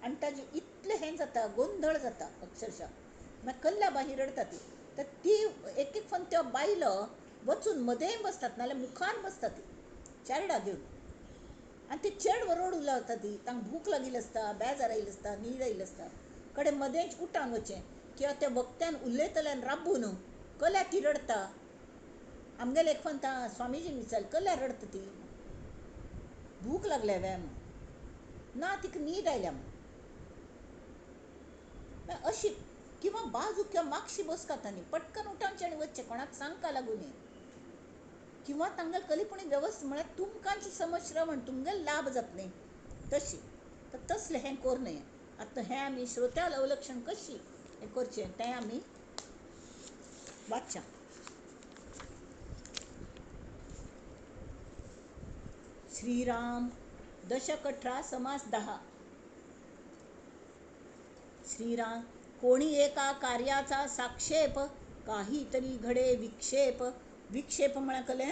आनी ताजें इतलें हें जाता, गोंदळ जाता अक्षरशा. मागीर कल्ल्या बाही रडटा ती, तर ती एक एक फावट त्यो बायलो वचून मदें बसतात, नाजाल्यार मुखार बसतात ती चेरडा घेवन, आनी ती चेडवां रडूंक लागता ती, तांकां भूक लागिल्ली आसता, बेजार आयिल्लो आसता, न्हीद आयिल्ली आसता. कडेन मदेंच उठान वचचें किंवा त्या वक्त्यान उलयतल्यान राबून कल्या ती रडटा. आमगेले एक फावट स्वामीजीन विचारलें, कल्या रडटा ती, भूक लागल्या व्हय म्हूण, ना तिका न्हीद आयल्या म्हूण. अशी किंवा बाजू किंवा मागशी बसकात न्ही, पटकन उठावचें आनी वचचें, कोणाक सांगका लागूं न्ही. किंवा तांगेली कलीपणी वेवस्था म्हळ्यार तुमकांची समज श्रवण तुमगेलो लाभ जाता न्ही तशी, तर तसलें हें करूं नये. आतां हें आमी श्रोत्याल अवलक्षण कशी हें करचें तें आमी वाचच्या. श्रीराम दशक 18 समास 10. श्रीराम कोणी एका कार्याचा साक्षेप, काहीतरी घडे विक्षेप. विक्षेप म्हळ्यार कलें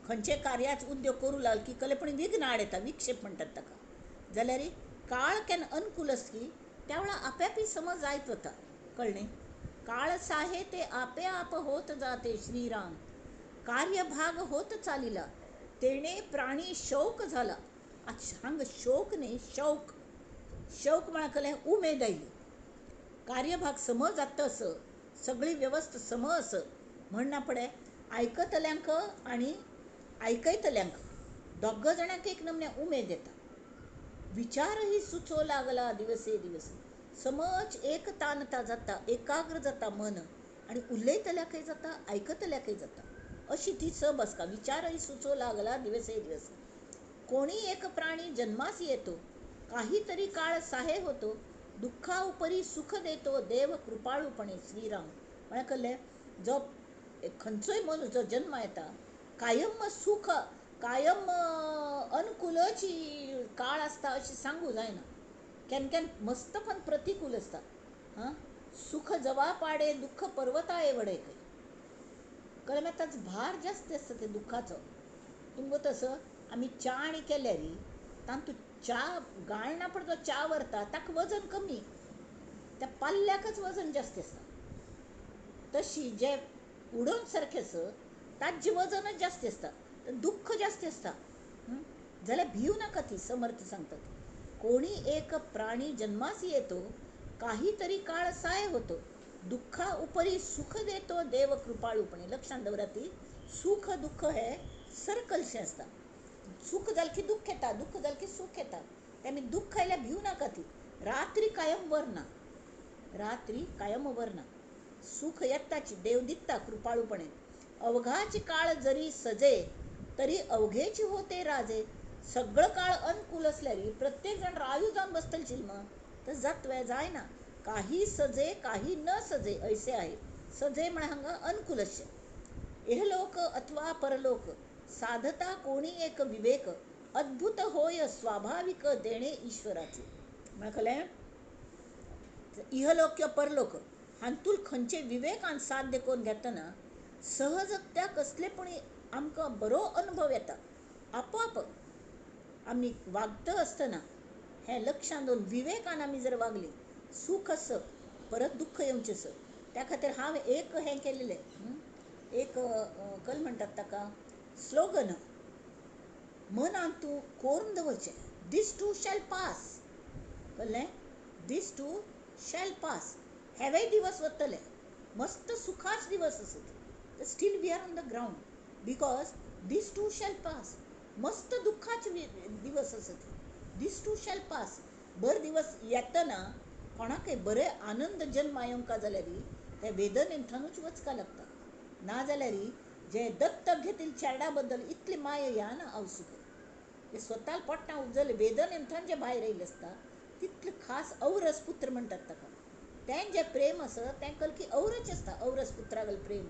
खंयचे कार्याच उद्योग करूं लागलो की कलें पण विघ्न आड येता, विक्षेप म्हणटात ताका. जाल्यार काळ केन्ना अनुकूल आसता की त्या वेळार आपेआपी समज जायत वता, कळ्ळें. काळ साहे ते आपेआप होत जाते. श्रीराम कार्यभाग होत चालिला, तेणे प्राणी शोक झाला. हांगा शोक न्ही, शौक. शौक म्हळ्यार कलें उमेद आयली, कार्यभाग समज जाता असो, सगळी वेवस्था सम आस म्हणना पडे आयकतल्यांक आनी आयकयतल्यांक दोग जाणांक एक नमन्या उमेद येता. विचारही सुचो लागला दिवसे दिवस, समज एक तानता जाता, एकाग्र जाता मन, आनी उलयतल्याकय जाता, आयकतल्याकय जाता, अशी ती स बसका. विचारही सुचो लागला दिवसे दिवस. कोणी एक प्राणी जन्मास येतो, काहीतरी काळ साहे होतो, दुःखा उपरी सुख देतो देव कृपाळूपणे. श्रीराम म्हळ्यार कळ्ळें, जो खंयचोय मनीस जो जन्मा येता कायम सुख, कायम अनुकूलची काळ आसता अशें सांगू जायना, केन्ना केन्ना मस्त पण प्रतिकूल आसता. हां, सुख जवा पाडे दुःख पर्वता एवडे खंय, कळ्ळें. मागीर ताचो भार जास्त आसता ते दुःखाचो. तुमकां तसो आमी च्या आनी केल्यार तातूंत च्या गाळना, पण जो च्या व्हरता ताका वजन कमी, त्या पाल्ल्याकच वजन जास्त आसता. तशी जे उडोवन सारकें आसा ताजें वजनच जास्त आसता, तर दुःख जास्त आसता. जाल्यार भिवू नाका ती, समर्थ सांगतात. कोणी एक प्राणी जन्मास येतो, काहीतरी काळ साय होतो, दुःखा उपरी सुख देतो देव कृपाळूपणे. लक्षांत दवरा ती सुख दुःख हे सर्कलशें आसता. सुख जालें की दुःख येता, दुःख जालें की सुख येता. ते आमी दुःख आयल्यार भिवू नाका ती. रात्री कायम वर ना, रात्री कायम वर ना, सुख येताची देव दिता कृपाळूपणे. अवघाची काळ जरी सजे तरी अवघेची होते राजे. सगळं काळ अनुकूल असल्यार प्रत्येक जण रायू जावन बसतले चिल्म तर जातवे जायना. काही सजे काही न सजे ऐसे आहे. सजे म्हळ्यार हांगा अनुकूल अशें. इहलोक अथवा परलोक साधता कोणी एक विवेक, अद्भुत होय स्वाभाविक देणे ईश्वराचे. म्हळ्यार कळ्ळें, इहलोक किंवा परलोक हातूंत खंयचे विवेकान साध्य करून घेतना सहज त्या कसले पण आमकां बरो अनुभव येता आपोआप. आमी वागता आसतना हें लक्षांत दवरून विवेकान आमी जर वागली, सुख आस परत दुःख येवचें आसा. त्या खातीर हांव एक हें केलेलें, एक कल म्हणटात ताका स्लोगन, मनान तूं कोरून दवरचें, दीस टू शॅल पास. कळ्ळें, दीस टू शॅल पास. हेवूय दिवस वतले, मस्त सुखाच दिवस आसत. तर still we are on the ground, because this too shall pass. मस्त दुख्खाचे दिवस आसत, this too shall pass. बर दिवस येतना कोणाकय बरे आनंद जन्म येवंका जाल्यार त्या वेदनेंथानूच वचका लागता. ना जाल्यार जे दत्तक घेतील चेरडा बद्दल इतली माया या ना आवसूक ते स्वताल पोटां उपजले वेदनेंथान जे भायर येयले आसता तितले खास औरस पुत्र म्हणटात ताका. तें जें प्रेम आसा तें कलकी औरच आसता, औरस पुत्रागल प्रेम.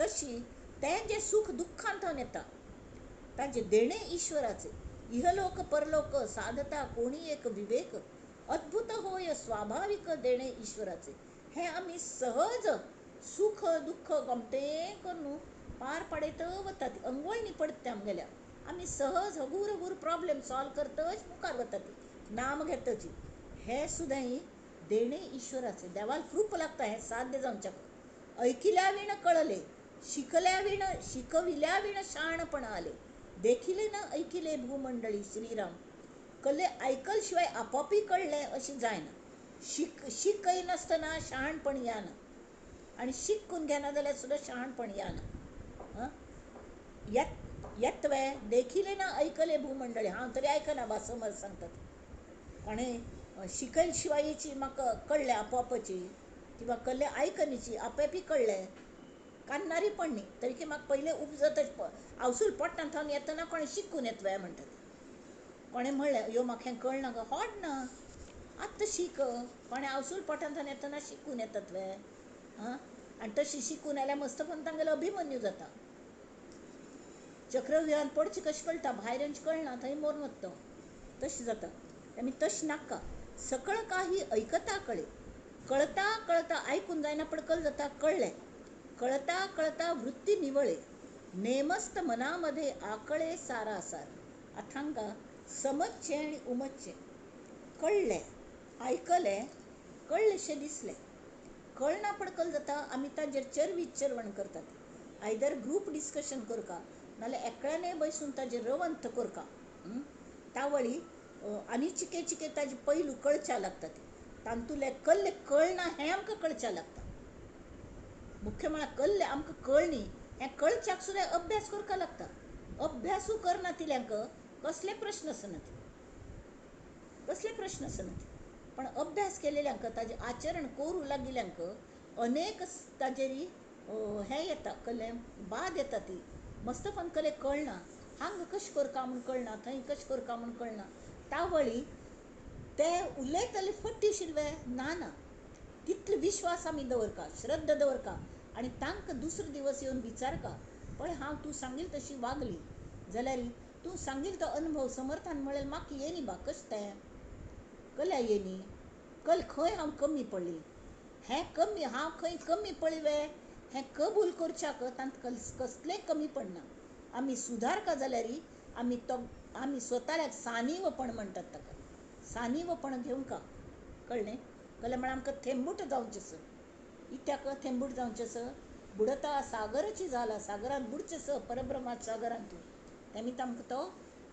तशी तें जें सूख दुख्खांतल्यान येता ताजें देणें ईश्वराचें. इहलोक परलोक साधता कोणी एक विवेक, अद्भुत होय स्वाभाविक देणें ईश्वराचें. हें आमी सहज सुख दुख्ख गमतें करून पार पाडयत वतात. अंगवळणी पडटा आमगेल्या, आमी सहज हगूर हगूर प्रॉब्लेम सॉल्व करतच मुखार वतात नाम घेतची. हें सुद्दां देणें ईश्वराचें, देवाक कृप लागता हें साध्य जावच्याक. ऐकिल्या वीण कळले, शिकल्या वीण शिकविल्या वीण शाणपण आले, देखिले ना ऐकिले भूमंडळी श्रीराम. कल्ले आयकल शिवाय आपोआपी कळ्ळें अशें जायना. शिकयनासतना शाणपण येना आनी शिकून घेना जाल्यार सुद्दां शाणपण येना. येतवे देखिले ना ऐकले भूमंडळी, हांव तरी आयकना बा समज सांगतात. कोणें शिकयल शिवायची म्हाका कळ्ळें आपोआपाची, किंवा कल्ले आयकनीची आपोआपी कळ्ळें, कान्नारी पण न्ही तरी म्हाका पयलें उपजतच आवसूल पोटांत थावन येतना कोणें शिकून येतवे म्हणटात. कोणें म्हणलें यो म्हाका हें कळना गो, होड ना आत्तां शीक. कोणें आवसूल पोटांत थावन येतना शिकून येतात वे. आं, आनी तशी शिकून आयल्यार मस्तपण तांगेलो अभिमन्यू जाता. चक्रव्यूहान पडचें कशें कळटा, भायर येवचें कळना, थंय मरून वता तो, तशें जाता. आमी तशें नाका. सकळ काही ऐकता कळे, कळता कळता आयकून जायना पण कल जाता कळ्ळें, कळता कळता वृत्ती निवळे, नेमस्त मनामध्ये आकळे सारासार. आतां हांगा समजचें आनी उमजचें. कळ्ळें, आयकलें, कळ्ळेंशें दिसलें, कळना पडकल जाता आमी ताजेर चरविचरवण करतात. आयदर ग्रूप डिस्कशन करका, नाल्यार एकल्यानय बसून ताजेर रवंथ करका. तावळी आनी चिके चिके ताजे पैलू कळच्या लागतात. तातूंतलें कल्ले कळना हें आमकां कळच्या लागता. मुख्य म्हळ्यार कल्ले आमकां कळनी हें कळच्याक सुद्दां अभ्यास करपाक लागता. अभ्यासू करना तिल्यांक कसले प्रश्न आसना, कसले प्रश्न आसना. पण अभ्यास केलेल्यांक ताजें आचरण करूं लागिल्ल्यांक अनेक ताजेर हें येता, कल्ले बाद येता. ती मस्तपण कले कळना, हांगा कशें करका म्हूण कळना, थंय कशें करका म्हूण कळना. तावळी ते उलयतले फटी शिरवे ना ना, तितलो विश्वास आमी दवरका, श्रद्धा दवरका आनी तांकां दुसरो दिवस येवन विचारका, पळय हांव तूं सांगील तशी वागली जाल्यार तूं सांगील तो अनुभव समर्थान म्हणलें म्हाका येनी बा, कशें तें कल्या येनी, कल खंय हांव कमी पडली, हें कमी हांव खंय कमी पडली वे, हें कबूल करच्याक तांत कसलें कमी पडना. आमी सुदारका जाल्यार आमी तो आमी स्वताक सानीवपण म्हणटात ताका, सानीवपण घेवंका. कळ्ळें? कळ्ळें म्हळ्यार आमकां थेंबूट जावचें सर. इत्याक थेंबूट जावचें सर? बुडता सागराची जाला, सागरांत बुडचें सर, परब्रह्मात सागरांत. तेमी आमकां तो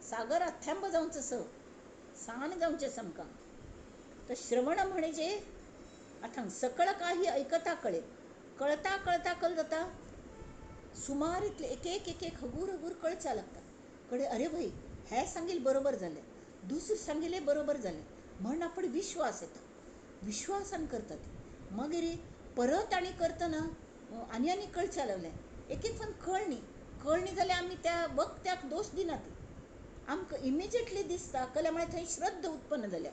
सागरांत थेंब जावचो सर, सान जावचें आमकां. तर श्रवण म्हणजे आतां सकळ काही ऐकता कळे, कळता कळता कल जाता सुमार इतले एक एक एक एक हगूर हगूर कळच्या लागता. कडे अरे भाई हें सांगील बरोबर जालें, दुसरें सांगिल्लें बरोबर जालें म्हण आपण विश्वास येता, विश्वासान करतात. मागीर परत आनी करतना आनी आनी कळच्या लागलें, एक एक पण कळणी कळणी जाल्यार आमी त्या वक्त्याक दोश दिनात. आमकां इमिजिएटली दिसता कल्या म्हळ्यार थंय श्रद्धा उत्पन्न जाल्या,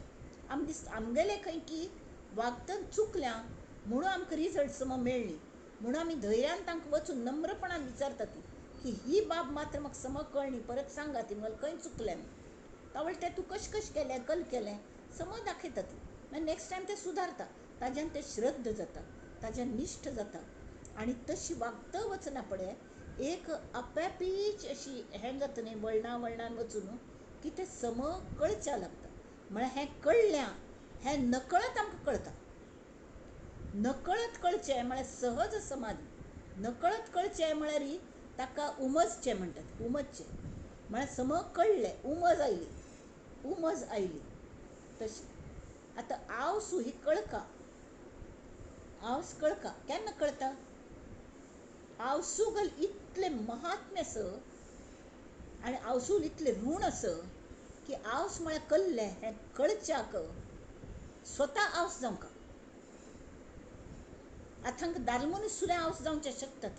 आमकां दिसता आमगेलें खंय की वागतना चुकल्या म्हणून आमकां रिजल्ट समज मेळ्ळी म्हणून आमी धैर्यान तांकां वचून नम्रपणान विचारतात की ही बाब मात्र म्हाका समज कळ्ळी, परत सांगा ती म्हाका खंय चुकलें. तावळ तें तूं कशें कशें केलें कल केलें समज दाखयता ती, मागीर नेक्स्ट टायम तें सुदारता. ताज्यान तें श्रद्ध जाता, ताज्यान निश्ठ जाता आनी तशी वागत वचना पडे एक आपापीच अशी हें जाता न्ही, वळणा वळणान वचून की तें सम कळच्या लागता. म्हळ्यार हें कळ्ळ्या हें नकळत आमकां कळटा. नकळत कळचें म्हळ्यार सहज समाधी. नकळत कळचें म्हळ्यार ताका उमजचें म्हणटात. उमजचें म्हळ्यार सम कळ्ळें, उमज आयली, उमज आयली तशी. आतां आवसू ही कळका, आवस कळका केन्ना कळटा? आवसुगल इतलें महात्म्य आसा आनी आवसूल इतलें ऋण आसा की आवस म्हळ्यार कल्लें हें कळच्याक स्वता आवस जावंक. आतां हांकां दादलो मनीस सुद्दां आवस जावचें शकतात.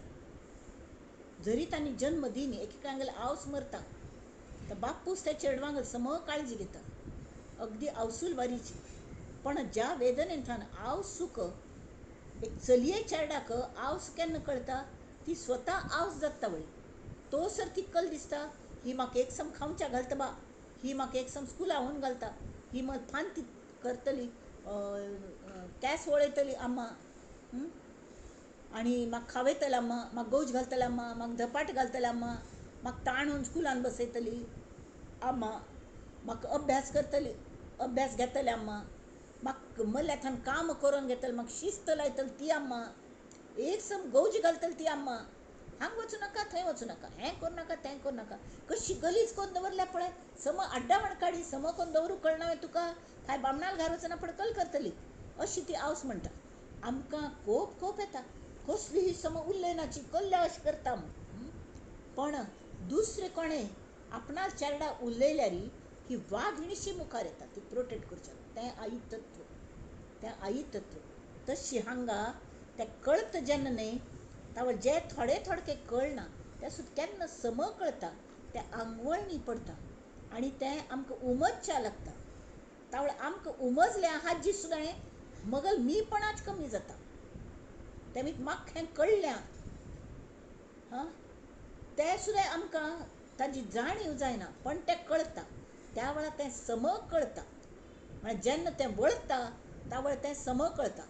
जरी तांणी जन्म दिनी एकेकांगेलो आवस मरता तर बापूस त्या चेडवांक सम काळजी घेता, अगदी आवसूल वारीची. पण ज्या वेदनेंतल्यान आवस सुख एक चलये चेरडाक आवस केन्ना कळटा, ती स्वता आवस जाता वळी तो सर ती कल दिसता, ही म्हाका एक सम खावच्या घालता बा, ही म्हाका एक सम स्कुला व्हरून घालता, ही म्हाका फांती करतली, केंस वळयतली अम्मा, आनी म्हाका खावयतले अम्मा, म्हाका गौज घालतले अम्मा, म्हाका धपाट घालतले अम्मा, म्हाका ताणून स्कुलान बसयतली अम्मा, म्हाका अभ्यास करतली, अभ्यास घेतले अम्मा, म्हाका मल्ल्याथान काम करून घेतले, म्हाका शिस्त लायतली ती अम्मा, एक सम गौज घालतली ती अम्मा, हांगा वचूं नाका थंय वचूं नाका, हें करूं नाका तें करूं नाका, कशी गलीज करून दवरल्या पळय, सम आड्डावण काडी, सम करून दवरूंक कळना तुका, फाय बामणाल घार वचना पळय कल करतली, अशी ती आवस म्हणटा. आमकां कोप कोप येता, कसली ही सम उल्लयनाची कल्ल्या अशें करता. पण दुसरे कोणें आपणा चेरडा उलयल्यार ही वाघिणीशी मुखार येता, ती प्रोटेक्ट करच्या. तें आई तत्व, तें आई तत्व. तशी हांगा तें कळत जेन्ना न्हय तावळ जे थोडे थोडके कळना तें सुद्दां केन्ना सम कळता, तें आंगवळणी पडटा आनी तें आमकां उमजच्या लागता. तावळ आमकां उमजलें हाजी सुद्दां मगल मीपणाच कमी जाता. तें म्हाका हें कळ्ळें हां तें सुद्दां आमकां ताजी जाणीव जायना, पण तें कळटा त्या वेळार तें सम कळटा. म्हळ्यार जेन्ना तें वळता त्या वेळार तें सम कळटा.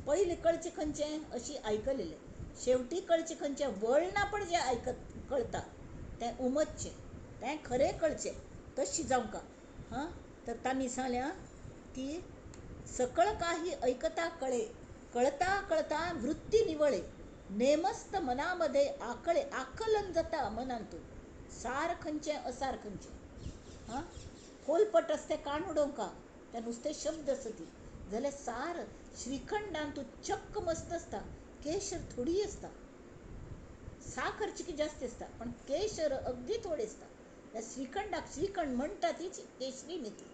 पयलीं कळचें खंयचें अशी आयकलेलें, शेवटी कळचें खंयचें वळना पण जें आयकत कळटा तें उमजचें, तें खरें कळचें, तशी जावंका. हां तर तांणी सांगल्या की सकळ काही ऐकता कळे, कळता कळता वृत्ती निवळे, नेमस्त मनामध्ये आकळे, आकलन जाता मनांतू, सार खंयचें असार खंयचें. हां फोलपट आसता तें काण उडोवंका, तें नुस्तें शब्द आसा ती जाल्यार सार श्रीखंडान तूं चक्क मस्त आसता, केशर थोडी आसता, साखर चिकी जास्त आसता पण केशर अगदी थोडी आसता. त्या श्रीखंडाक श्रीखंड म्हणटा तीच केशरी न्ही, ती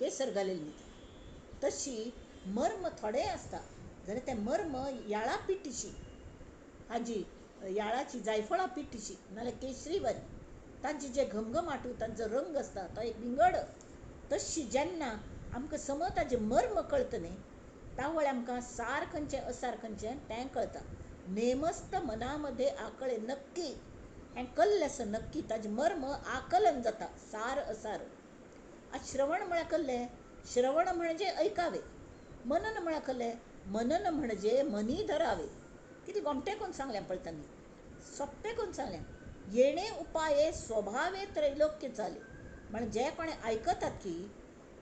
केसर घालेली न्ही ती. तशी मर्म थोडें आसता जाल्यार तें मर्म याळा पिठशी, हाजी याळाची जायफळां पिठशी नाल्यार केशरी बरी, तांचे जे घमघमाटू तांचो रंग आसता तो एक विंगड. तशी जेन्ना आमकां समज ताजें मर्म कळटा न्ही तावळ आमकां सार खंयचें असार खंयचें तें कळटा. नेमस्त मनामध्ये आकळे नक्की, हें कल्लें आसा नक्की ताजें मर्म आकलन जाता, सार असार. आतां श्रवण म्हळ्यार कल्लें, श्रवण म्हणजे ऐकावे, मनन म्हळ्यार कल्लें, मनन म्हणजे मनी धरावे. कितें गोमटें कोन्न सांगलें पळय तांणी, सोंपें कोन्न सांगलें. येणे उपाये स्वभावे त्रैलोक्य चाले, म्हणजे जे कोणें आयकतात की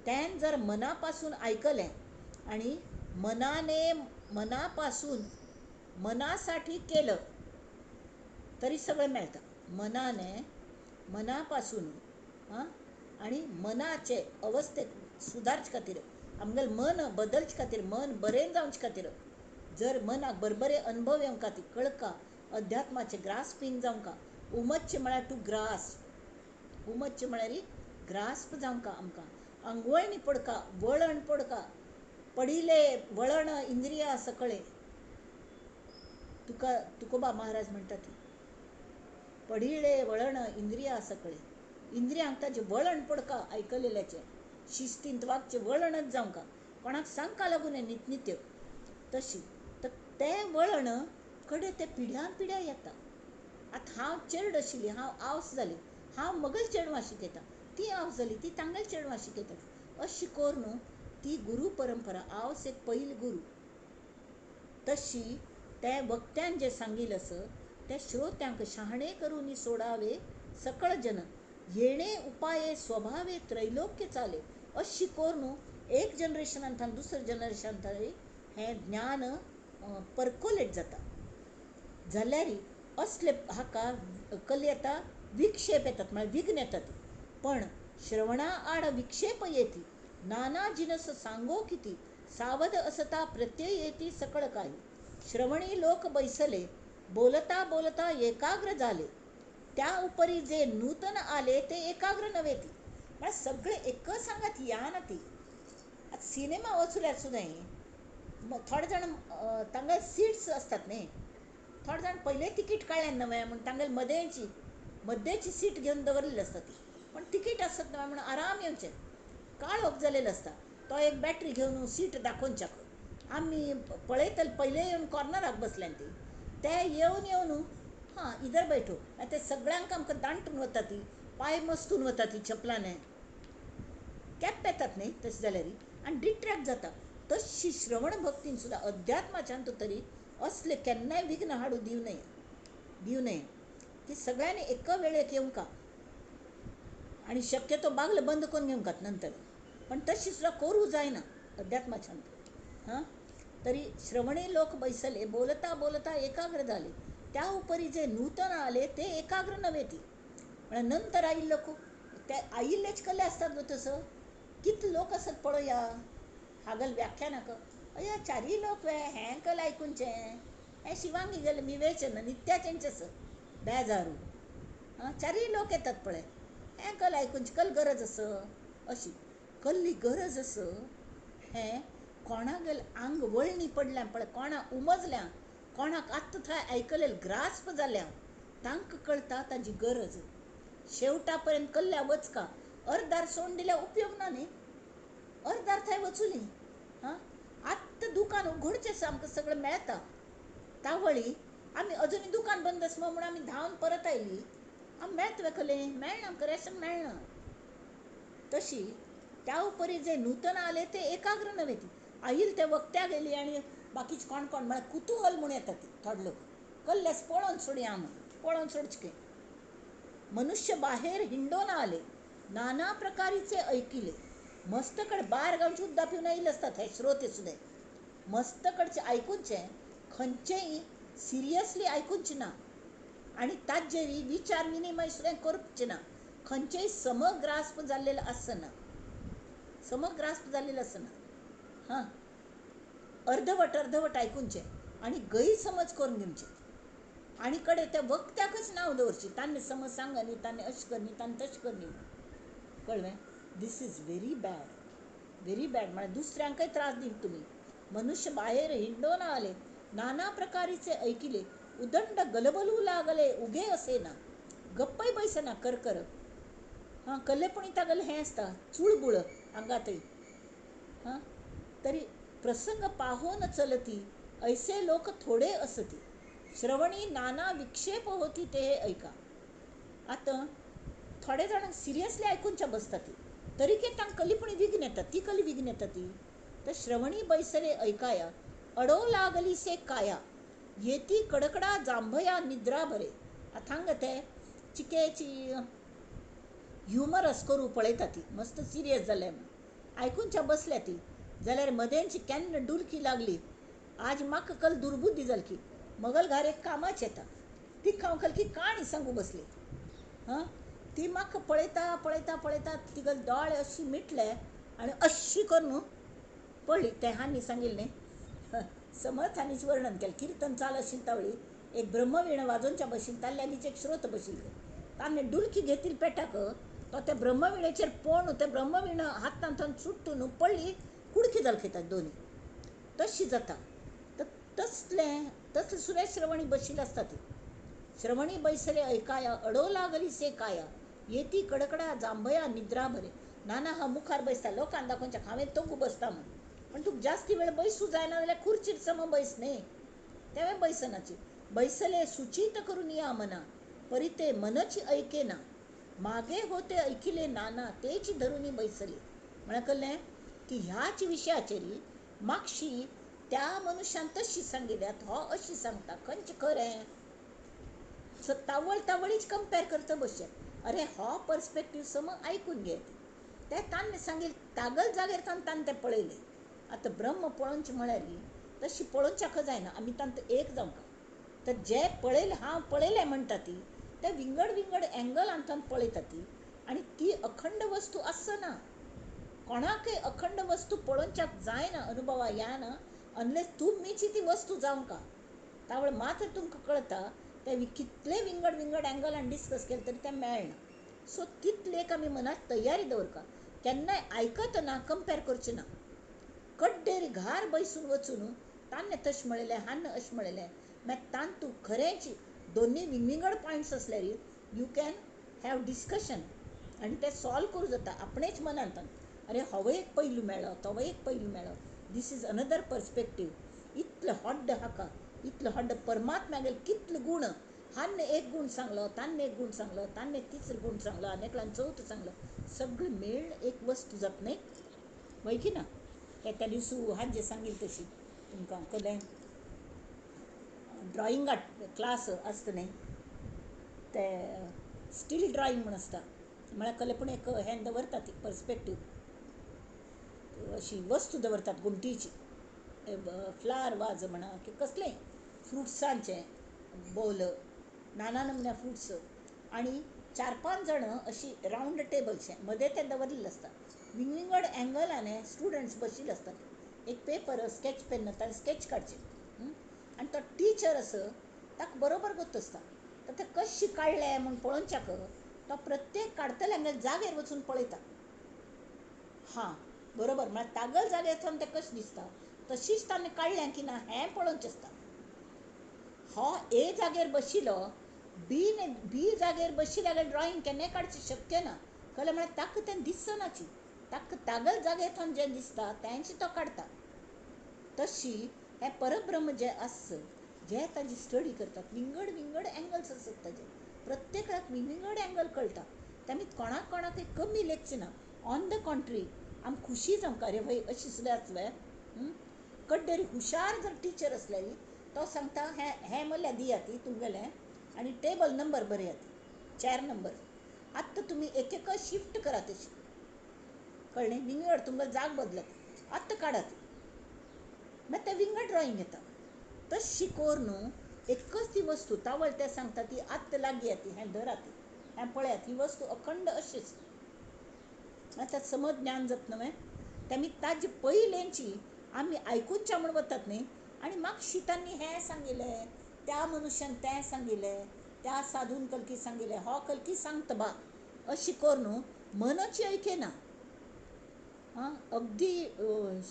तें जर मनापासून आयकलें आनी मनाने मनापासून मनासाठी केलं तरी सगळें मेळटा. मनाने मनापासून आं आनी मनाचे अवस्थेक सुदारचे खातीर, आमगेलें मन बदलचे खातीर, मन बरें जावचे खातीर, जर मनाक बरबरे अनुभव येवंक खातीर कळका अध्यात्माचें ग्रास्पींग जावंका. उमजचें म्हळ्यार टू ग्रास्प, उमजचें म्हळ्यार ग्रास्प जावंका आमकां. आंगवळणी पडका, वळण पडका, पडिले वळण इंद्रिया सकळे, तुका तुकोबा महाराज म्हणटा ती पडिले वळण इंद्रिया सकळे, इंद्रियांक ताजें वळण पडका आयकलेल्याचें, शिस्तींत वागचें वळणच जावंका, कोणाक सांगका लागून नित्य तशी. तर तें वळण कडे तें पिढ्यान पिढ्या येता. आतां हांव चेरड आशिल्ली, हांव आवस जाली, हांव मगल चेडवां शिकयता, ती आवस जाली ती तांगेल चेडवां शिकयतात. अशी करून ती गुरू परंपरा, आवस एक पयली गुरू. तशी ते वक्त्यान जें सांगिल्लें आसा तें श्रोत्यांक शहाणे करून सोडावे सकळ जन, येणे उपाये स्वभावे त्रैलोक्य चाले. अशी करून एक जनरेशनांतल्यान दुसऱ्या जनरेशनांत हें ज्ञान परकोलेट जाता. जाल्यार असले हाका कल येता, विक्षेप येतात, म्हळ्यार विघ्न येतात. पण श्रवणा आड विक्षेप येती, नाना जिनस सांगो किती, सावध असता प्रत्यय येती सकळ काही. श्रवणी लोक बैसले बोलता बोलता एकाग्र जाले, त्या उपरी जे नूतन आले ते एकाग्र नव्हे ती. म्हळ्यार सगळे एकच सांगात या ना ती. आतां सिनेमा वचल्यार सुद्दां थोडे जाण तांगेले सिट्स आसतात न्ही, थोडे जाण पयले तिकीट काडलें नवें म्हूण तांगेले मदेंची मद्देची सीट घेवन दवरलेली आसता ती, पण तिकीट आसत नवें म्हणून आराम येवचें. काळोख जालेलो आसता, तो एक बॅटरी घेवन सीट दाखोवच्याक आमी पळयतले पयले येवन कॉर्नराक बसल्यान ती, ते येवन येवन हां इधर बैठो, ते सगळ्यांक आमकां दांटून वता ती, पांय मस्तून वता ती चपलाने, कॅप येतात न्ही तशें जाल्यार आनी डिट्रॅक्ट जाता. तशी श्रवण भक्तीन सुद्दां अध्यात्माच्यान तरी असले केन्नाय विघ्न हाडूं दिवं नये, दिवं नये की सगळ्यांनी एका वेळेक येवंका आनी शक्यतो बागल बंद करून घेवंकात नंतर, पण तशी सुद्दां करूं जायना अध्यात्माच्यान. हां, तरी श्रवणी लोक बैसले, बोलता बोलता एकाग्र जाले, त्या उपरी जे नूतन आले ते एकाग्र नव्हे ती. म्हळ्यार नंतर आयिल्ले लोक ते आयिल्लेच कल्ले आसतात गो तसो. कितले लोक आसत पळोवया हागल व्याख्यानाक, अया चारय लोक वे हें कल आयकुचें, हें शिवांगी गेलें विवेचन नित्याचेंच आसा बेजारू. आं, चारय लोक येतात पळय, हें कल आयकुचें कल गरज आसा, अशी कल्ली गरज आसा. हें कोणागेल आंग वळणी पडल्या पळय, कोणाक उमजल्या, कोणाक आत्तां थंय आयकलें ग्रास्प जाल्या, तांकां कळटा ताजी गरज. शेवटा पर्यंत कल्ल्या वचका, अर्दार सोडून दिल्यार उपयोग ना न्ही, अर्दार थंय वचुनी. हां, आत्तां दुकान उगडचें आसा, आमकां सगळें मेळटा. तावळी आमी अजुनूय दुकान बंद आसा म्हणून आमी धांवन परत आयली, आमी मेळत कलें मेळना, आमकां रेशन मेळना. तशी त्या उपरी जे नूतन आले ते एकाग्र नव्हे ती. आईल ते वक्त्या गेली आनी बाकीचे कोण कोण म्हळ्यार कुतूहल म्हूण येता ती थोडे लोक, कल्लेस पळोवन सोडया म्हूण पळोवन सोडचे. मनुष्य बाहेर हिंडोन आले, नाना प्रकारीचे ऐकिले. मस्तकड बार गांवचे उद्दा पिवन आयिल्ले आसतात हे श्रोते सुद्दां, मस्तकडचे आयकुचें खंयचेय सिरियसली आयकुचें ना आनी ताजेर विचार विनिमय सुद्दां करचें ना, खंयचेय समग्रास्प जाल्लेलें आसना, समग्रास्प जाल्लेलें आसना. हां, अर्धवट अर्धवट आयकुचें आनी गैरसमज करून घेवचें आनी कडे त्या वक्त्याकच नांव दवरचें, तांणी समज सांगनी, तांणी अशें करनी, तांणी तशें करनी. कळ्ळें? This is very bad, very bad. म्हळ्यार दुसऱ्यांकय त्रास दिवं तुमी. मनुष्य बाहेर हिंडोन आले, नाना प्रकारीचे ऐकिले, उदंड गलबलू लागले, उघे असेना, गप्पय बैसना करकर. हां, कल्लेपणी तागेलें हें आसता चुळबुळ आंगातय. हां, तरी प्रसंग पाहोन चलती ऐसे लोक थोडे असती, श्रवणी नाना विक्षेप होती ते हे ऐका. आतां थोडे जाण सिरियसली आयकुच्या बसता ती, तरी की तांकां कलीपणी विघ्न येता, ती कली विघ्न येता ती. तर श्रवणी बैसले ऐकाया, अडो लागली से काया, येती कडकडा जांभया निद्रा भरे. आतां हांगा ते चिकेची ह्युमरस करूं पळयता ती, मस्त सिरियस जाल्या म्हूण आयकुच्या बसल्या ती, जाल्यार मदेंची केन्ना डुलकी लागली, आज म्हाका कल दुर्बुद्धी जाली, मगल घार एक कामाच येता, ती हांव कल की काणी सांगू बसली. हां, ती म्हाका पळयता पळयता पळयता तिगेले दोळे अशी मिटले आनी अशी करून पळ्ळी. तें हांणी सांगिल्लें न्ही, समर्थांनीच वर्णन केलें. किर्तन चाल आशिल्ली तावळी एक ब्रह्मवीणा वाजोवच्या बशीन ताणें लागींच एक श्रोत बशिल्ले, ताणें डुलकी घेतिल्ली पेटाक, तो त्या ब्रह्मविणेचेर पोण त्या ब्रह्मवीणा हातांतल्यान सुट्टून पडली, कुडकी जाल खेतात दोनी, तशी जाता. तर तसलें तसलें सुद्दां श्रवणी बशिल्ली आसता ती. श्रवणी बैसले ऐकाया, अडो लागली से काया, येती कडकडा जांभया निद्रा भरे. नाना हा मुखार बसता लोकांक दाखोवच्या हांवें तोंगू बसता म्हूण, पण तुका जास्ती वेळ बैसू जायना जाल्यार खुर्चीर सम बैस न्ही, तेंवें बैसनाची. बैसले सुचीत करून या मना, परी ते मनची ऐकेना, मागे होते ऐकिले नाना, तेच धरुनी बैसले. म्हळ्यार कळ्ळें की ह्याच विशयाचेर मागशी त्या मनुष्यान तशी सांगिल्ल्यात, हो अशी सांगता, खंयचें खरें? तावळ तावळीच कंपेर करता बसचें. अरे हो पर्सपेक्टीव सम आयकून घे, ते तांणी सांगिल्लें तागल जाग्यार तांणी तें पळयलें. आतां ब्रह्म पळोवचें म्हळ्यार तशी पळोवच्याक जायना, आमी तांकां एक जावंक. तर जे पळयलें हांव पळयलें म्हणटा ती, ते विंगड विंगड एंगलांतल्यान पळयता ती, आनी ती अखंड वस्तू आसना. कोणाकय अखंड वस्तू पळोवच्याक जायना, अनुभवा येना, अनलेस तुमीची ती वस्तू जावंका. तावळ मात्र तुमकां कळता ते कितले विंगड विंगड एंगलान डिस्कस केले तरी तें मेळना. सो तितले एक आमी मनात तयारी दवरका, केन्नाय आयकतना कंपेर करचें ना. कड्डेर घार बैसून वचून तान्ने तशें म्हणलें हान्न अशें म्हणलें मागीर तांतू खरेंच दोनूय विंगड पॉयंट्स आसल्यार you can have discussion आनी तें सॉल्व करूं जाता आपणेच मनांत. अरे होवय एक पैलू मेळ्ळो, तोवय एक पैलू मेळ्ळो, this is another perspective. इतलें हॉड्ड हाका, इतलें हॉड्ड परमात्म्यागेर कितले गूण, हान्न एक गूण सांगलो, तान्ने एक गूण सांगलो, तान्ने तिसरो गूण सांगलो, आनी एकल्यान चवथो सांगलो, सगळें मेळ्ळ एक वस्तू जाता न्हय, वय की ना? ते त्या दिसू हांजे सांगिल्लें तशी तुमकां कसलें ड्रॉइंगा क्लास आसता न्हय, ते स्टील ड्रॉइंग म्हूण आसता, म्हळ्यार कसलें पूण एक हें दवरतात पर्सपेक्टीव, अशी वस्तू दवरतात गुमटीची, फ्लावर वाज म्हणा की कसलेंय फ्रुट्सांचें बोल, नाना नमुन्या फ्रुट्स, आनी 4-5 जाणां अशी रावंड टेबलशें मदें तें दवरिल्लें आसता, विंगड एंगलान स्टुडंट्स बशिल्ले आसतात, एक पेपर स्केच पेन ताणें स्केच काडचें आनी तो टिचर आसा ताका बरोबर गोत्त आसता, तर तें कशें काडलें म्हूण पळोवच्याक तो प्रत्येक काडटल्यांगेर जाग्यार वचून पळयता. हां बरोबर, म्हळ्यार तागल जाग्यार थंय तें कशें दिसता तशीच ताणें काडलें की ना हें पळोवचें आसता. हो ए जाग्यार बशिल्लो बी बी जाग्यार बशिल्ल्या जाल्यार ड्रॉइंग केन्नाय काडचें शक्य ना, कळ्ळें? म्हळ्यार ताका तें दिसनाची, ताका तागल जाग्यार थंय जें दिसता तेंच तो काडता. तशी हें परब्रह्म जें आसा जे ताजी स्टडी करतात, विंगड विंगड एंगल्स आसतात ताजे, प्रत्येकाक विंगड एंगल कळटा, तेमी कोणाक कोणाक कमी लेखचें ना. ऑन the कॉन्ट्री आम खुशी जावंक अरे वय अशी सुद्दां आसले. कड्डेरी हुशार जर टिचर आसल्यार तो सांगता हें हें म्हणल्यार दियात तुमगेलें आनी टेबल नंबर बरयात, 4 नंबर, आत्तां तुमी एक एक शिफ्ट करात अशी, कळ्ळें? विंगड तुमकां जाग बदलत आत्तां काडात, मागीर तें विंगड ड्रॉइंग येता. तशी करून एकच ती वस्तू तावळ ते सांगता ती आत्तां लागीं येता, हें धरात, हें पळयात, ही वस्तू अखंड अशीच. आतां समज ज्ञान जाता न्हय, तेमी ताजे पयलेंची आमी आयकुच्या म्हूण वतात न्ही, आनी मागशी तांणी हें सांगिल्लें, त्या मनुष्यान तें सांगिल्लें, त्या साधून कलकी सांगिल्लें, हो कलकी सांगता बा, अशी करून मनची आयकना. आं अगदी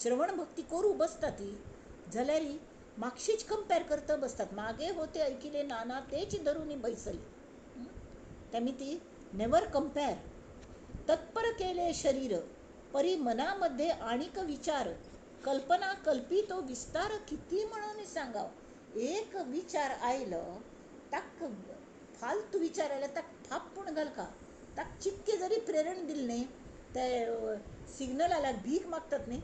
श्रवण भक्ती करूं बसता ती जाल्यार मागशीच कंपेर करता बसतात, मागे होते ऐकिले नाना तेच धरून बैसले. तेमी ती नेवर कंपेर. तत्पर केले शरीर परी मनामध्ये आणिक विचार, कल्पना कल्पितो विस्तार किती म्हणून सांगाव. एक विचार आयलो ताक फालतू विचार आयलो ताक थापून घालका, ताक चिक्के जरी प्रेरण दिली न्ही ते सिग्नल आल्यार भीक मागतात न्ही,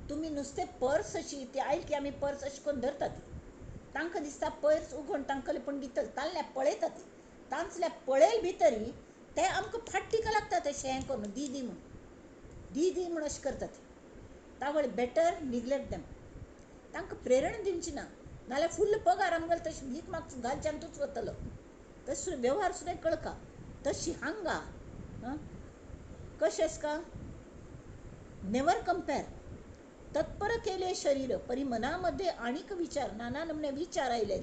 तुमी नुस्तें पर्स अशी ती आयल की आमी पर्स अशें करून धरतात, तांकां दिसता पर्स उगोवन तांकां पूण दितले, तांतल्या पळयतात, तांतल्या पळयल भितरी ते आमकां फाटीक लागतात अशें हें करून दी दी म्हूण, दी दी म्हूण अशें करतात. तावळ बेटर निग्लेक्ट देम, तांकां प्रेरणा दिवची ना, नाल्यार फुल्ल पगार आमगेलो तशें भीक मागचो घालच्यान तूंच वतलो. तशें वेव्हार सुद्दां कळका तशी हांगा कशें आसका नेवर कंपेर. तत्पर केले शरीर परी मनामध्ये आणीक विचार, नाना नमने विचार आयले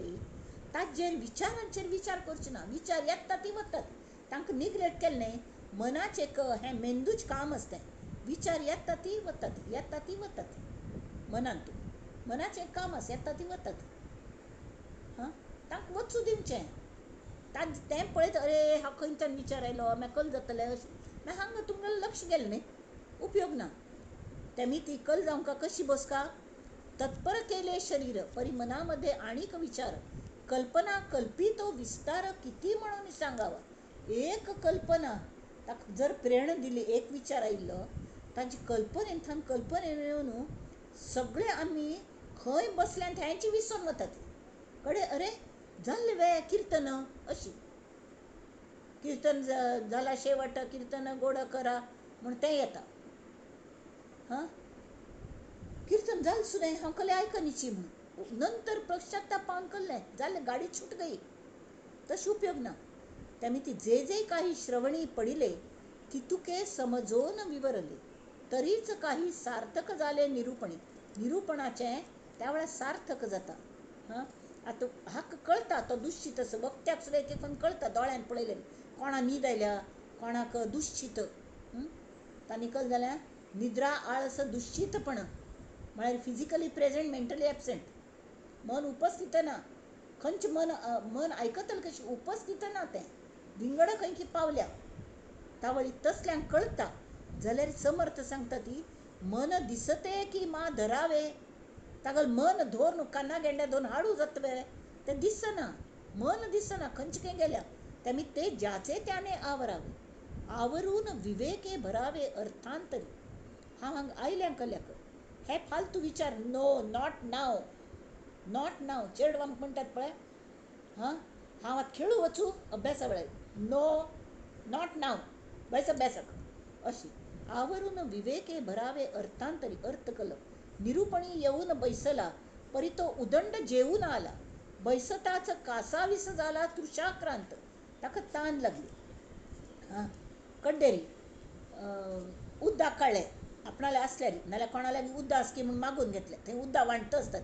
ताजेर विचारांचेर विचार करचे ना, विचार येता ती वतात, तांकां निग्लेक्ट केलें न्ही. मनाचें एक हें मेंदूच काम आसता, विचार येता ती वतात, येता ती वतात, मनांत मनाचें काम आसा, येता ती वतात. हां तांकां वचूं दिवचें, तें पळयत अरे हा खंयच्यान विचार आयलो मागीर कल जातलें अशें, मागीर हांगा तुमकां लक्ष गेलें न्ही, उपयोग ना. तेमी ती कल जावंक कशी बसका. तत्पर केले शरीर परी मनामध्ये आणीक विचार, कल्पना कल्पितो विस्तार किती म्हणून सांगावा. एक कल्पना ताका जर प्रेरणा दिली, एक विचार आयिल्लो ताजी कल्पनेंतल्यान कल्पनेन येवन सगळे आमी खंय बसल्यान थंयची विसरून वतात. कडे अरे जाल्लें वे किर्तन अशी कीर्तन जाला शेवट कीर्तन गोड करा म्हूण तें येता. हां कीर्तन जालें सुद्दां हांव कलें आयकनीची म्हूण नंतर पश्चाताप पावन कल्लें जालें, गाडी छूट गई, तशें उपयोग ना. तेमी ती जे जे काही श्रवणी पडिले तितुके समजोन विवरले तरीच काही सार्थक जाले निरूपणी. निरूपणाचें त्या वेळार सार्थक जाता. हां आतां हाका कळटा तो दुश्चित असो वक्त्याक सुद्दां एक एक कळटा दोळ्यान पळयलें कोणा न्हीद आयल्या कोणाक दुश्चित. तांणी कल जाल्यार निद्रा आळस दुश्चितपण म्हळ्यार फिजिकली प्रेझेंट मेंटली एबसेंट, मन उपस्थित ना. खंयचें मन मन आयकतलें कशें उपस्थित ना, तें विंगड खंय की पावल्या तावळी तसल्यांक कळटा. जाल्यार समर्थ सांगता ती मन दिसते की मा धरावे, तागेलें मन धरून काना गेंड्या धरून हाडू जातवे तें दिसना, मन दिसना खंयचे खंय गेल्या. तेमी ते ज्याचे त्याने आवरावे, आवरून विवेके भरावे अर्थांतरी. हांव हांगा आयल्या कल्याक हे फालतू विचार no, not now, not now. चेडवांक म्हणटात पळय, हां हांव आतां खेळू वचूं अभ्यासा वेळार, नो not नाव, बैस अभ्यासाक. अशी आवरून विवेके भरावे अर्थांतरी अर्थकल. निरूपणी येऊन बैसला परी तो उदंड जेवून आला, बैसताच कासावीस जाला तृषाक्रांत, ताका तान लागली. हां कड्डेरी उद्दाक काडलें आपणाले आसल्यार, नाल्यार कोणा लागीं उद्दा आसकी म्हूण मागून घेतलें, थंय उद्दा वांटत आसता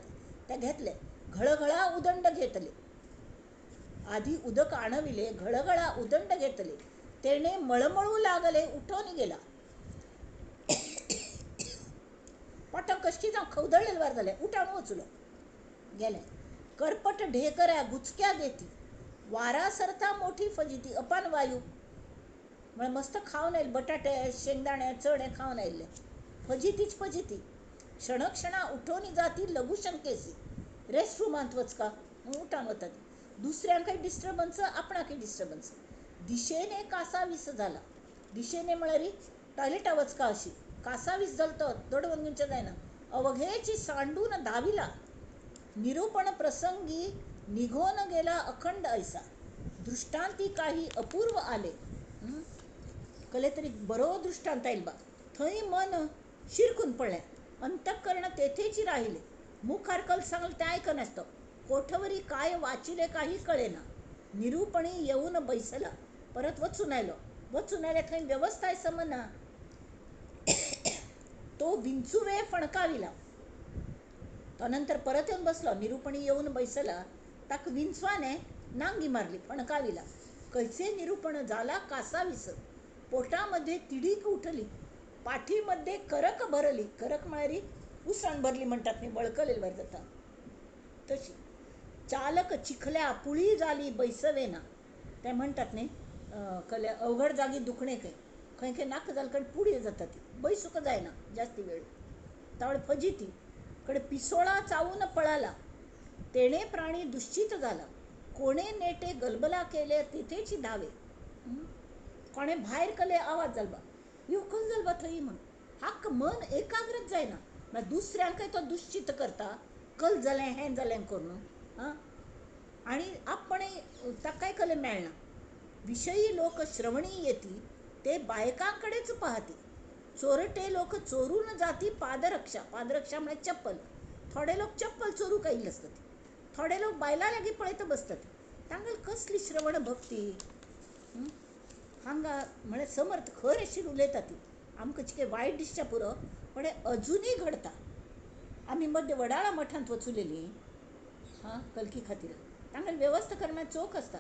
ते घेतले, घळघळा उदंड घेतले. आधी उदक आणविले घळघळा उदंड घेतले, तेणे मळमळू लागले उठून गेला. पोटाक कशी जावं खवदळ्ळें वार जालें, उठावन वचलो गेलें. करपट ढेकऱ्या गुचक्या घेती, वारा सरता मोठी फजिती अपान वायू. म्हळ्यार मस्त खावन आयले, बटाटे शेंगदाणे चणे खावन आयिल्ले, फजितीच फजिती. क्षणक्षणा उठोवन जाती लघुशंकेसी, रेस्टरुमांत वचका उठान वता ती, दुसऱ्यांकय डिस्टर्बन्स आपणाकय डिस्टर्बन्स. दिशेने कासावीस जाला, दिशेने म्हळ्यार टॉयलेटा वचका अशी कासावीस जालो तो दडोवन घेवचें जायना. अवघेची सांडून धाविला, निरूपण प्रसंगी निघोन गेला अखंड ऐसा, दृष्टांती काही अपूर्व आले. कले तरी बरो दृष्टांत आयल बा. थंय मन शिरकून पडलें, अंतःकरण तेथेची राहिले, मुखार कल सांगलें तें आयकनासतो, कोठवरी काय वाचिले काही कळेना. निरूपणी येऊन बैसला, परत वचून आयलो, वचून आयले थंय वेवस्थाय समना, तो विंचुवे फणकाविला. तो नंतर परत येवन बसलो, निरूपणी येऊन बैसला, ताका विंचवाने नांगी मारली, फणकाविला. कैसे निरूपण झाला कासावीस, पोटामध्ये तिडीक उठली, पाठीमध्ये करक भरली. करक म्हळ्यार उसण भरली म्हणटात न्ही, बळकलेली वर जाता तशी. चालक चिखल्या पुळी जाली बैसवेना, ते म्हणटात न्ही कल्या अवघड जागी दुखणे खंय खंय खंय नाका जालें कडेन पुळी जाता ती, बैसूंक जायना जास्ती वेळ, तावळ फजिती. कडे पिसोळा चावून पळाला, तेणे प्राणी दुश्चित झाला, कोणे नेटे गलबला केले तिथेची धावे. कोणे भायर कले आवाज जाल बा, यो कल जाल बा थंय म्हूण, हाक मन एकाग्रच जायना. मागीर दुसऱ्यांकय तो दुश्चित करता, कल जालें हें जालें करून, आं आनी आपणे ताकाय कले मेळना. विषयी लोक श्रवणी येती, ते बायकांकडेच पाहती, चोरटे लोक चोरून जाती पादरक्षा. पादरक्षा म्हळ्यार चप्पल. थोडे लोक चप्पल चोरूंक आयिल्ले आसतात, थोडे लोक बायलां लागीं पळयत बसतात. तांगेली कसली श्रवण भक्ती हांगा. म्हळ्यार समर्थ खर अशी उलयता ती, आमकां कितें वायट दिसच्या पुरो, पण हें अजुनूय घडटा. आमी मद्य वडाळा मठांत वचुलेली हां कलकी खातीर, तांगेली वेवस्था करण्याक चोख आसता,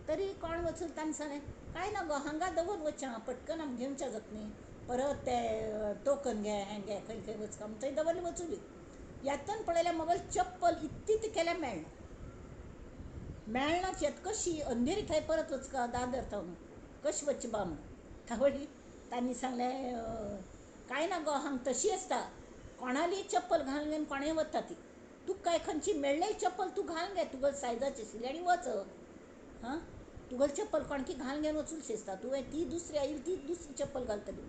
तरी कोण वचून तांणी सांगलें काय ना गो हांगा दवर वचचें आं, पटकन आमकां घेवचें जाता न्ही, परत ते टोकन घे हें घे खंय खंय वचका म्हूण थंय दवरले वचुली. येतन पळयल्यार मगल चप्पल इतली केल्यार मेळना, मेळना येत कशी अंधेरी थंय परत वचका दादर थंय कशी वचचें बा म्हूण. तावळी तांणी सांगलें काय ना गो हांगा तशी आसता, कोणाली चप्पल घालून घेवन कोणेय वता ती, तुका काय खंयची मेळ्ळें चप्पल तूं घालून घे तुगेले सायजाची आशिल्ली आनी वच. हां तुगेलें चप्पल कोणकी घालून घेवन वचूंक दिसता, तुवें ती दुसरी आयली ती दुसरी चप्पल घालतली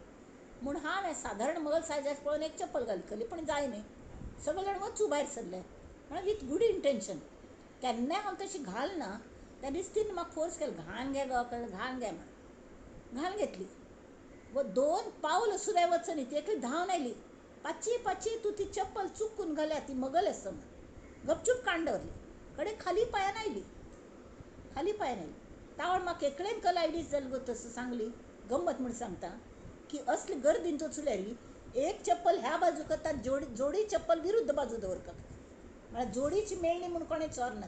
म्हूण. हांवें सादारण मगल सायजाची पळोवन एक चप्पल घालतली, पण जाय न्ही, सगळे जाण वचूं भायर सरले म्हळ्यार विथ गूड इंटेन्शन. केन्नाय हांव तशी घालना, त्या दीस तिणें म्हाका फोर्स केलो, घालून घे गो घालून घे म्हण, घालून घेतली. व दोन पावल सुद्दां वचनी ती एकली धांवन आयली, पाची पाची तूं ती चप्पल चुकून घाल्या ती मगल आसा म्हण, गपचूप काण दवरली, कडे खाली पांयान आयली, खाली पांयान आयली. तावळ म्हाका एकलेन कल आयडीज जाली गो तसं सांगली, गम्मत म्हूण सांगता की असली गर्दीन वचल्यार एक चप्पल ह्या बाजू करता, जोडी जोडी चप्पल विरुद्ध बाजू दवरता, म्हळ्यार जोडीची मेळणी म्हूण कोणें चोरना.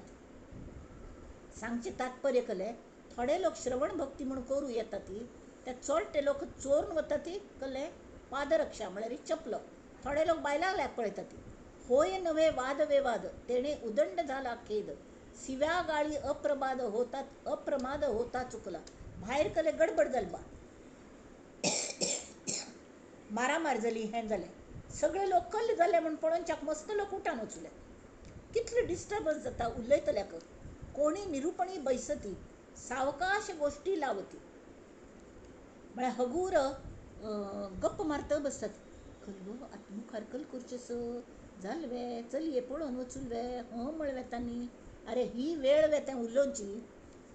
सांगचें तात्पर्य कलें थोडे लोक श्रवण भक्ती म्हूण करूं येता ती ते चोडटे लोक चोरून वता ती कलें पादरक्षा म्हळ्यार चपलो. थोडे लोक बायलां पळयता ती. होय नव्हे वाद विवाद तेणे उदंड झाला खेद सिव्या गाळी अप्रमाद होता अप्रमाद होता चुकला. भायर कले गडबड जाली बा, मारामार जाली, हें जालें, सगळे लोक कल्ल जाले म्हूण पळोवच्याक मस्त लोक उठान वचले. कितले डिस्टर्बन्स जाता उलयतल्याक. कोणी निरुपणी बैसती सावकाश गोष्टी लावती म्हळ्यार हगूर गप्प मारत बसतात. कल्लो आतां मुखार कल करचें स जाल वे चलये पळोवन वचून वे हं म्हळ्ळे तांणी. अरे ही वेळ वे तें उलोवची.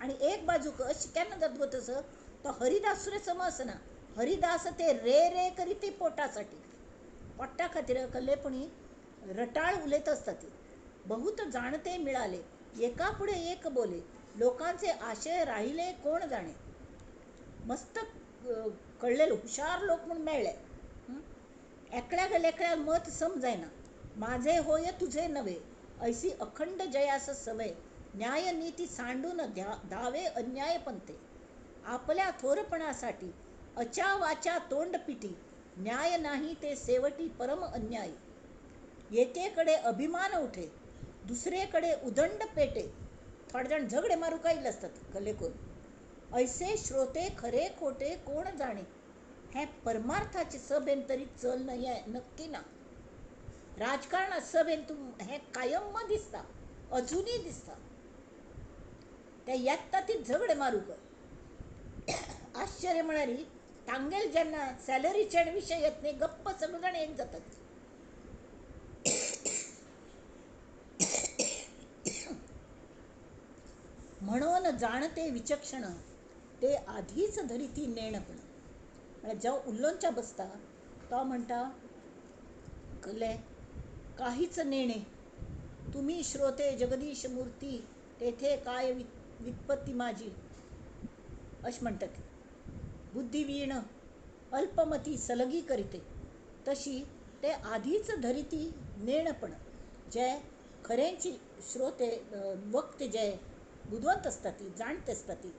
आनी एक बाजूक अशें केन्ना जाता गो तसो तो हरिदास समजना. हरिदास ते रे रे करीत पोटासाठी, पोट्टा खातीर कल्लेपणी रटाळ उलयत आसता ती. बहुत जाणते मिळाले एका पुढे एक बोले लोकांचे आशय राहिले कोण जाणे. मस्त कळ्ळेले हुशार लोक म्हूण मेळ्ळे. एकल्याक एकल्याक मत समजायना. माझे होय तुझे नव्हे ऐसी अखंड जयास सवय न्यायनीती सांडून धावे अन्याय पंथे. आपल्या थोरपणासाठी अचा वाचा तोंडपिटी न्याय नाही ते सेवटी परम अन्यायी. एकेकडे अभिमान उठे दुसरेकडे उदंड पेटे. थोडे जाण झगडे मारूंक आयिल्ले आसतात कले करून. ऐसे श्रोते खरे खोटे कोण जाणे. हें परमार्थाचे सभेन तरी चल हें नक्की ना. राजकारणात सभेन तूं हें कायम दिसता, अजुनूय दिसता. ते येता ती झगडे मारूंक. आश्चर्य म्हळ्यार तांगेल जेन्ना सॅलरीचे विशय येत न्ही गप्प सगळे जाण एक जातात. म्हणून जाणते विचक्षण ते आधीच धरिती नेणपण. म्हळ्यार जेव्हा उलोवच्या बसता तो म्हणटा कले काहीच नेणे तुम्ही श्रोते जगदीश मूर्ती तेथे काय वित्पत्ती माझी अशें म्हणटा ती. बुद्धिवीण अल्पमती सलगी करीते तशी ते आधीच धरिती नेणपण. जे खरेंची श्रोते वक्ते जे बुदवंत आसता ती जाणते आसता ती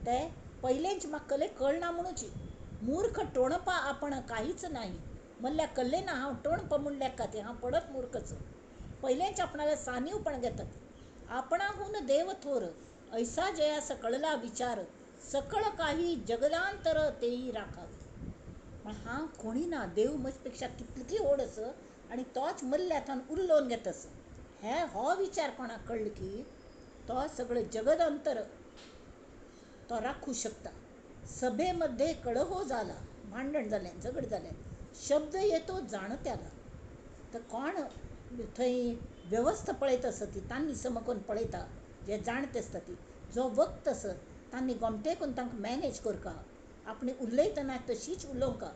ते पयलेंच म्हाका कले कळना म्हणूची. मूर्ख टोणपा आपण काहीच नाही म्हणल्यार कल्ले ना हांव टोणप म्हूण लेखा ती हांव पडत मूर्खच. पयलेंच आपणाले सानीवपण घेतात. आपणाहून देव थोर ऐसा जयास कळला विचार सकळ काही जगदांतर तेही राखावे. हांव कोणी ना देव म्हजे पेक्षा कितली व्हड आसा आनी तोच मल्ल्याथान उलोवन घेता आसा. हे हो विचार कोणाक कळ्ळो की तो सगळें जगदंतर तो राखूं शकता. सभेमध्ये कळहो जाला भांडण जालें झगड जालें शब्द येतो जाणत्याला. तर कोण थंय वेवस्था पळयत आसा ती तांणी समकून पळयता जे जाणते आसता ती जो वक्त आसा तांणी गोमटे करून तांकां मॅनेज करका. आपणे उलयतना तशीच उलोवंका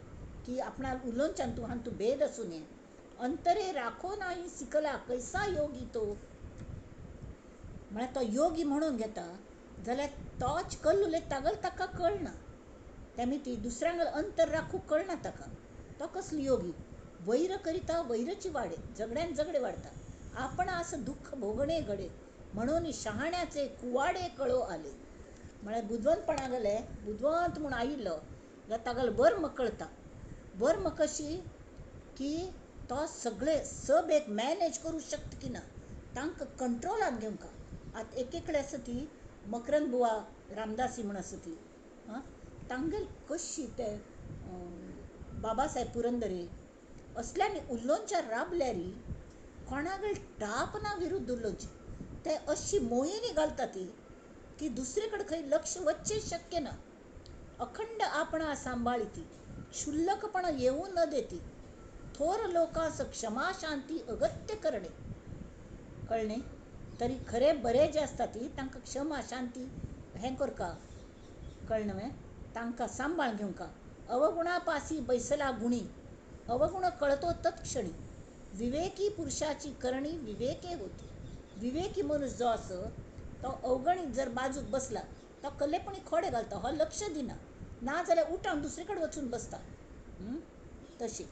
की आपणाक उलोवच्यान तूं हातूंत भेद आसूं न्हय. अंतरे राखो नाही सिकला कैसा योगी तो. म्हळ्यार तो योगी म्हणून घेता जाल्यार तोच कल्ल उलयता तागल ताका कळना. तेमी ती दुसऱ्यांक अंतर राखूंक कळना ताका. तो कसलो योगी. वैर करिता वैरची वाडे झगड्यान झगडे वाडता. आपण असं दुःख भोगणे घडे म्हणून शहाण्याचे कुवाडे कळो आले. म्हळ्यार बुदवंतपणा गेले बुदवंत म्हूण आयिल्लो जाल्यार तागेलो वर्म कळता. वर्म कशी की तो सगळे सब एक मॅनेज करूं शकता की ना तांकां कंट्रोलान घेवंक. आतां एक एकले आसा ती मकरंद बुवा रामदासी म्हूण आसा ती आं तांगेल कशी ते बाबासाहेब पुरंदरे असल्यांनी उलोवच्या राबल्यारी कोणागेर टाप ना विरुद्ध उलोवची. ते अशी मोहिनी घालता ती की दुसरे कडेन खंय लक्ष वचचें शक्य ना. अखंड आपणा सांबाळीती क्षुल्लकपणा येवूं न देती थोर लोकांस क्षमा शांती अगत्य करणे. कळ्ळें तरी खरें बरें जे आसता ती तांकां क्षमा शांती हें करका. कळ्ळें न्हय तांकां सांबाळ घेवंका. अवगुणा पासी बैसला गुणी अवगुण कळतो तत्क्षणी विवेकी पुरुषाची करणी विवेके होती. विवेकी मनीस जो आसा तो अवगणीत जर बाजूक बसला तो कल्लेपणी खोडे घालता हो लक्ष दिना ना जाल्यार उठावन दुसरे कडेन वचून बसता. तशी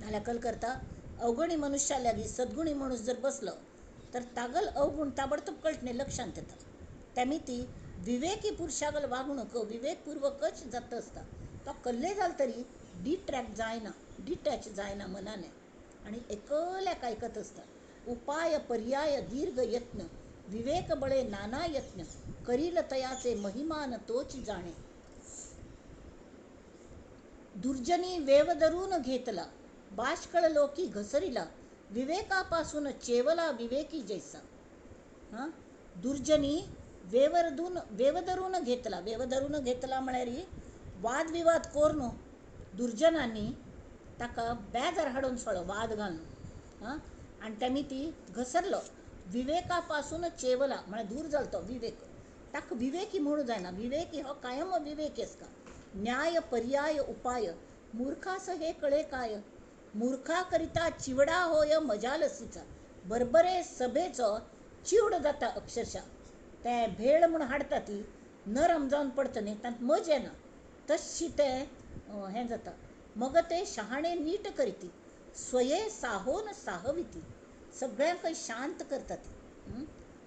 नाल्यार कल करता अवगणी मनुष्या लागीं सद्गुणी मनीस जर बसलो तर तागल अवगुण ताबडतोब कळटलें, लक्षांत येता. तेमी ती विवेकी पुरुशागल वागणूक विवेकपूर्वकच जाता आसता. तो कल्ले जाल तरी डिट्रॅक्ट जायना, डिटॅच जायना मनाने आनी एकल्याक आयकत आसता. उपाय पर्याय दीर्घ यत्न विवेक बळे नाना यत्न करील तयाचे महिमान तोच जाणे. दुर्जनी वेवदरून घेतला बाष्कळ लोकी घसरिला विवेकापासून चेवला विवेकी जैसा. हां, दुर्जनी वेवरदून वेवधरून घेतला, वेवधरून घेतला म्हळ्यार वादविवाद करून दुर्जनांनी ताका बेजार हाडून सोडलो, वाद घालून. हां, आनी तेमी ती घसरलो. विवेकापासून चेवला म्हळ्यार दूर जालो तो विवेक. ताका विवेकी म्हणूं जायना, विवेकी हो कायम विवेकी आसता. न्याय पर्याय उपाय मूर्खास हे कळे काय, मूर्खा करिता चिवडा होय मजालसीचा. बरबरे सभेचो चिवड जाता अक्षरशः. ते भेळ म्हूण हाडटा ती नरम जावन पडटा न्ही, तांत मज येना, तशी तें हें जाता. मग ते शहाणे नीट करीती स्वये साहोन साहविती. सगळ्यांकय शांत करता ती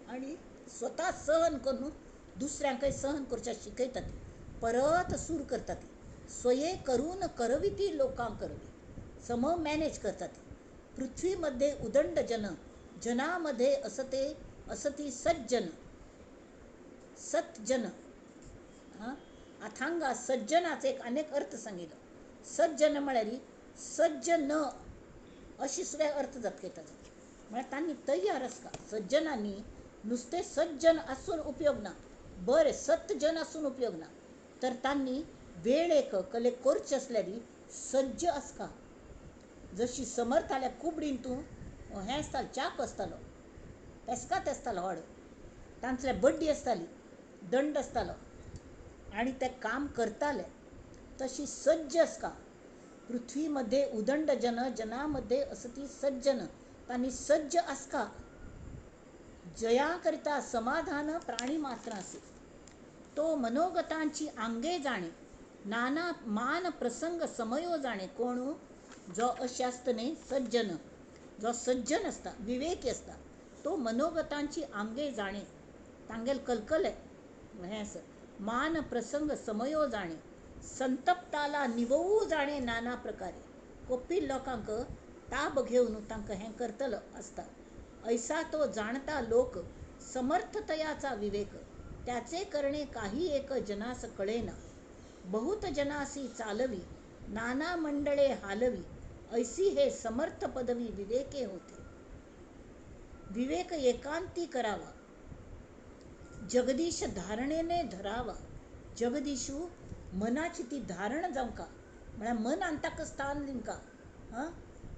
आनी स्वता सहन करून दुसऱ्यांकय सहन करच्या शिकयता ती, परत सूर करता ती. स्वये करून करविती लोकां करवी, सम मॅनेज करता ती. पृथ्वीमध्ये उदंड जन जनामध्ये असते असती सज्जन सज्जन. हां, आतां हांगा सज्जनाचो एक अनेक अर्थ सांगिल्लो. सज्जन म्हळ्यार सज्जन अशी सुद्दां अर्थ जाता ताजो, म्हळ्यार तांणी तयार आसता. सज्जनांनी नुस्तें सज्जन आसून उपयोग ना, बरें सज्जन आसून उपयोग ना, तर तांणी वेळेक कले करचें आसल्यार सज्ज आसता. जशी समर्थाल्या कुबडीन तूं हें आसतालें, चाक आसतालो, पेस्कात आसतालो, व्हड तांतले बड्डी आसताली, दंड आसतालो आनी ते काम करताले. तशी सज्ज आसता. पृथ्वीमध्ये उदंड जन जनामध्ये असती सज्जन, तांणी सज्ज आसता. जया करिता समाधान प्राणी मात्र असे. तो मनोगतांची आंगे जाणे नाना मान प्रसंग समयो जाणे. कोण जो अशें आसता न्ही सज्जन, जो सज्जन आसता, विवेकी आसता, तो मनोगतांची आंगे जाणे, तांगेल कलकले हें आसा. मान प्रसंग समयो जाणे संतप्ताला निवोवू जाणे नाना प्रकारे. कोपी लोकांक ताब घेवन तांकां हें करतलो आसता. ऐसा तो जाणता लोक समर्थतयाचा विवेक, त्याचे करणे काही एक जनास कळेना. बहुत जनासी चालवी नाना मंडळे हालवी, ऐसी हे समर्थ पदवी विवेके होते. विवेक एकांती करावा जगदीश धारणेने धरावा. जगदीशू मनाची ती धारण जावंका, म्हळ्यार मनान ताका स्थान दिवंका. हां,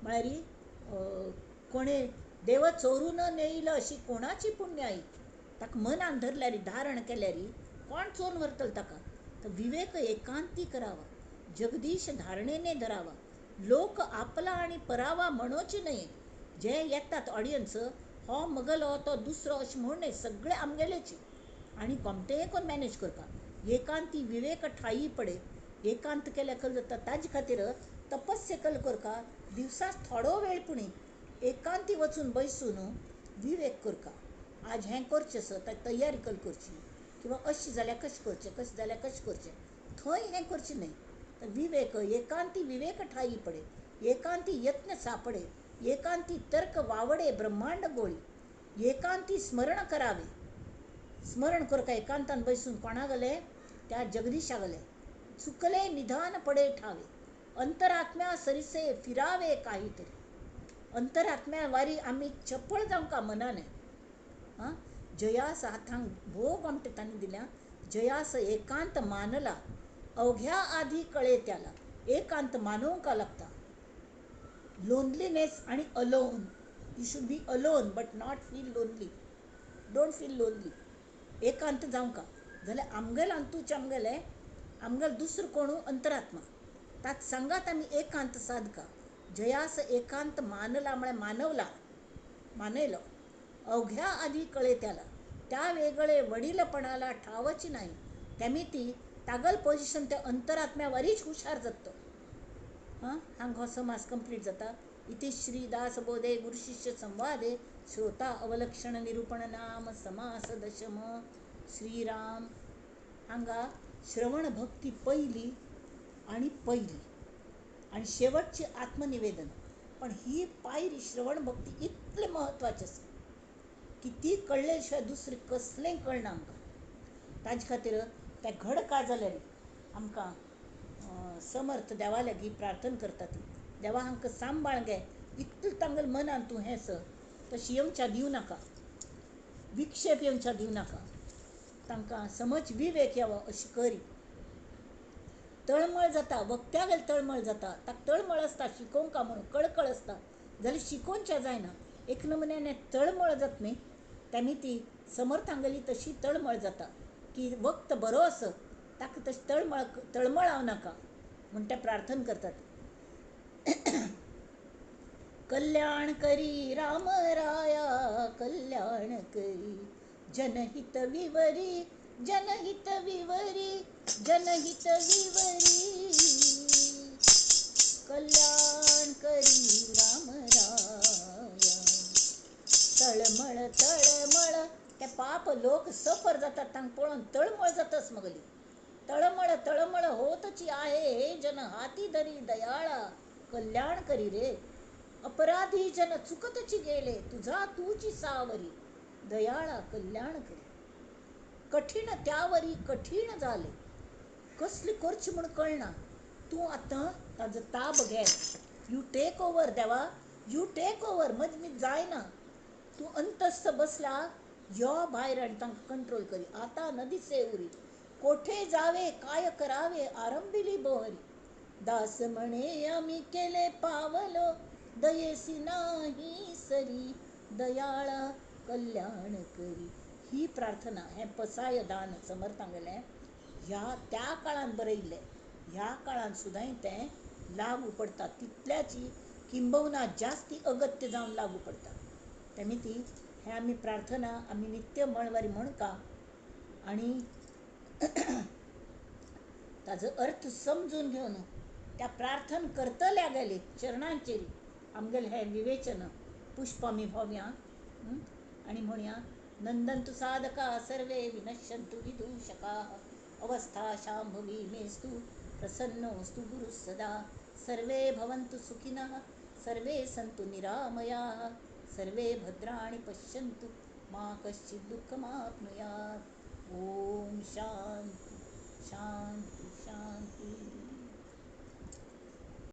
म्हळ्यार कोणे देव चोरून नेईल अशी कोणाची पुण्याई, ताका मनान धरल्यार धारण केल्यार कोण चोरून व्हरतलो ताका. तर विवेक एकांती करावा जगदीश धारणेने धरावा. लोक आपला आनी परावा म्हणोची न्हय. जे येतात ऑडियन्स हो मगलो तो दुसरो अशें म्हणून न्हय, सगळे आमगेलेची आनी कोमतेय कोन्न मॅनेज करपाक. एकांती विवेक ठाई पडे. एकांत केल्यार कल जाता, ताजे खातीर तपस्या कल करका. दिवसाक थोडो वेळ पुणी एकांती वचून बसून विवेक करका. आज हें करचें आसा ताची तयारी कल करची, किंवा अशें जाल्यार कशें करचें, कशें जाल्यार कशें करचें, थंय हें करचें न्हय. तर विवेक एकांती विवेक ठाई पडे, एकांती यत्न सापडे, एकांती तर्क वावडे ब्रह्मांड गोळी, एकांती स्मरण करावे. स्मरण करका एकांतान बसून कोणा गेले त्या जगदीशा गेले. चुकले निधान पडे ठावे अंतरात्म्या सरिसे फिरावे काहीतरी. अंतरात्म्या वारी आमी चपळ जावंका मनाने. हां, जयास हातांक भोग आमटे तांणी दिल्या. जयास एकांत मानला अवघ्या आधी कळे त्याला. एकांत मानवंका लागता. लोनलीनेस आणि alone, you should be alone but not feel lonely, don't feel lonely. एकांत जावंका जाल्यार आमगेल अंतूच आमगेले आमगेल दुसरो कोणू अंतरात्मा, ताक सांगात आमी एकांत साधका. जयास एकांत मानला म्हळ्यार मानवला, मानयलो. अवघ्या आधी कळे त्याला त्या वेगळे वडीलपणाला ठावची नाही. तेमी ती तागल पोजिशन त्या अंतरात्म्या वरीच हुशार जाता. हां, हांगा हो समास कंप्लीट जाता. इति श्री दासबोधे गुरुशिष्य संवादे श्रोता अवलक्षण निरूपण नाम समास दशम. श्रीराम. हांगा श्रवण भक्ती पयली आनी पयली आनी शेवटची आत्मनिवेदन. पण ही पायरी श्रवण भक्ती इतली म्हत्वाची आसा की ती कळ्ळे शिवाय दुसरें कसलें कळना आमकां. ताजे खातीर त्या घड काजाल्यानी आमकां समर्थ देवा लागीं प्रार्थना करता ती, देवा हांकां सांबाळ गे, इतलें तांगेले मनान तूं हें सर तशी येवच्या दिवं नाका, विक्षेप येवच्या दिवं नाका, तांकां समज विवेक येवो अशी करी. तळमळ जाता, वक्त्यागेर तळमळ जाता, ताका तळमळ आसता शिकोवंका म्हणून, कळकळ आसता, जाल्यार शिकोवच्या जायना. एक नमुन्याने तळमळ जात न्ही, तेमी ती समर्थांगेली तशी तळमळ जाता की वक्त बरो आस, ताका तशी तळमळ तळमळावं नाका म्हूण ते प्रार्थना करतात. कल्याण करी राम राया कल्याण करी, जनहित विवरी जनहित विवरी जनहित विवरी, कल्याण करी राम राया. तळमळ तळमळ ते पाप लोक सफर जातात तांकां पळोवन तळमळ जाताच मगली. तळमळ तळमळ होतची आहे हे जन हाती धरी दयाळा कल्याण करी रे. अपराधी जन चुकतची गेले तुझा तूची सावरी दयाळा कल्याण करी. कठीण त्यावरी कठीण जाले, कसली करची म्हूण कळना, तूं आतां ताजो ताब घे, you take over देवा, you take over, मज जायना, तूं अंतस्थ बसला यो भायर आनी तांकां कंट्रोल करी. आतां न दिसे उरी, कोठे जावे काय करावे आरंभिली बोहरी. दास म्हणे आमी केले पावलो दयेसी नाही सरी दयाळा कल्याण करी. ही प्रार्थना हें पसाय दान समर्थांगेलें ह्या त्या काळान बरयल्लें, ह्या काळान सुद्दां तें लागू पडटा, तितल्याची किंबहुना जास्ती अगत्य जावन लागू पडटा. तेमी ती हें आमी प्रार्थना आमी नित्य मळवारी म्हणका आनी ताजो अर्थ समजून घेवन त्या प्रार्थना करतल्या गेले चरणांचेर आमगेलें हें विवेचन पुष्प आमी व्होवया आनी म्हणया, नंदंतु साधका सर्वे विनश्यंतु विदूषकाः अवस्था शांभवी मेस्तु प्रसन्नोस्तु गुरुः सदा. सर्वे भवन्तु सुखिनः सर्वे सन्तु निरामयाः सर्वे भद्राणि पश्यन्तु मा कश्चित् दुःखमाप्नुयात्. ओम शांति शांति शांति.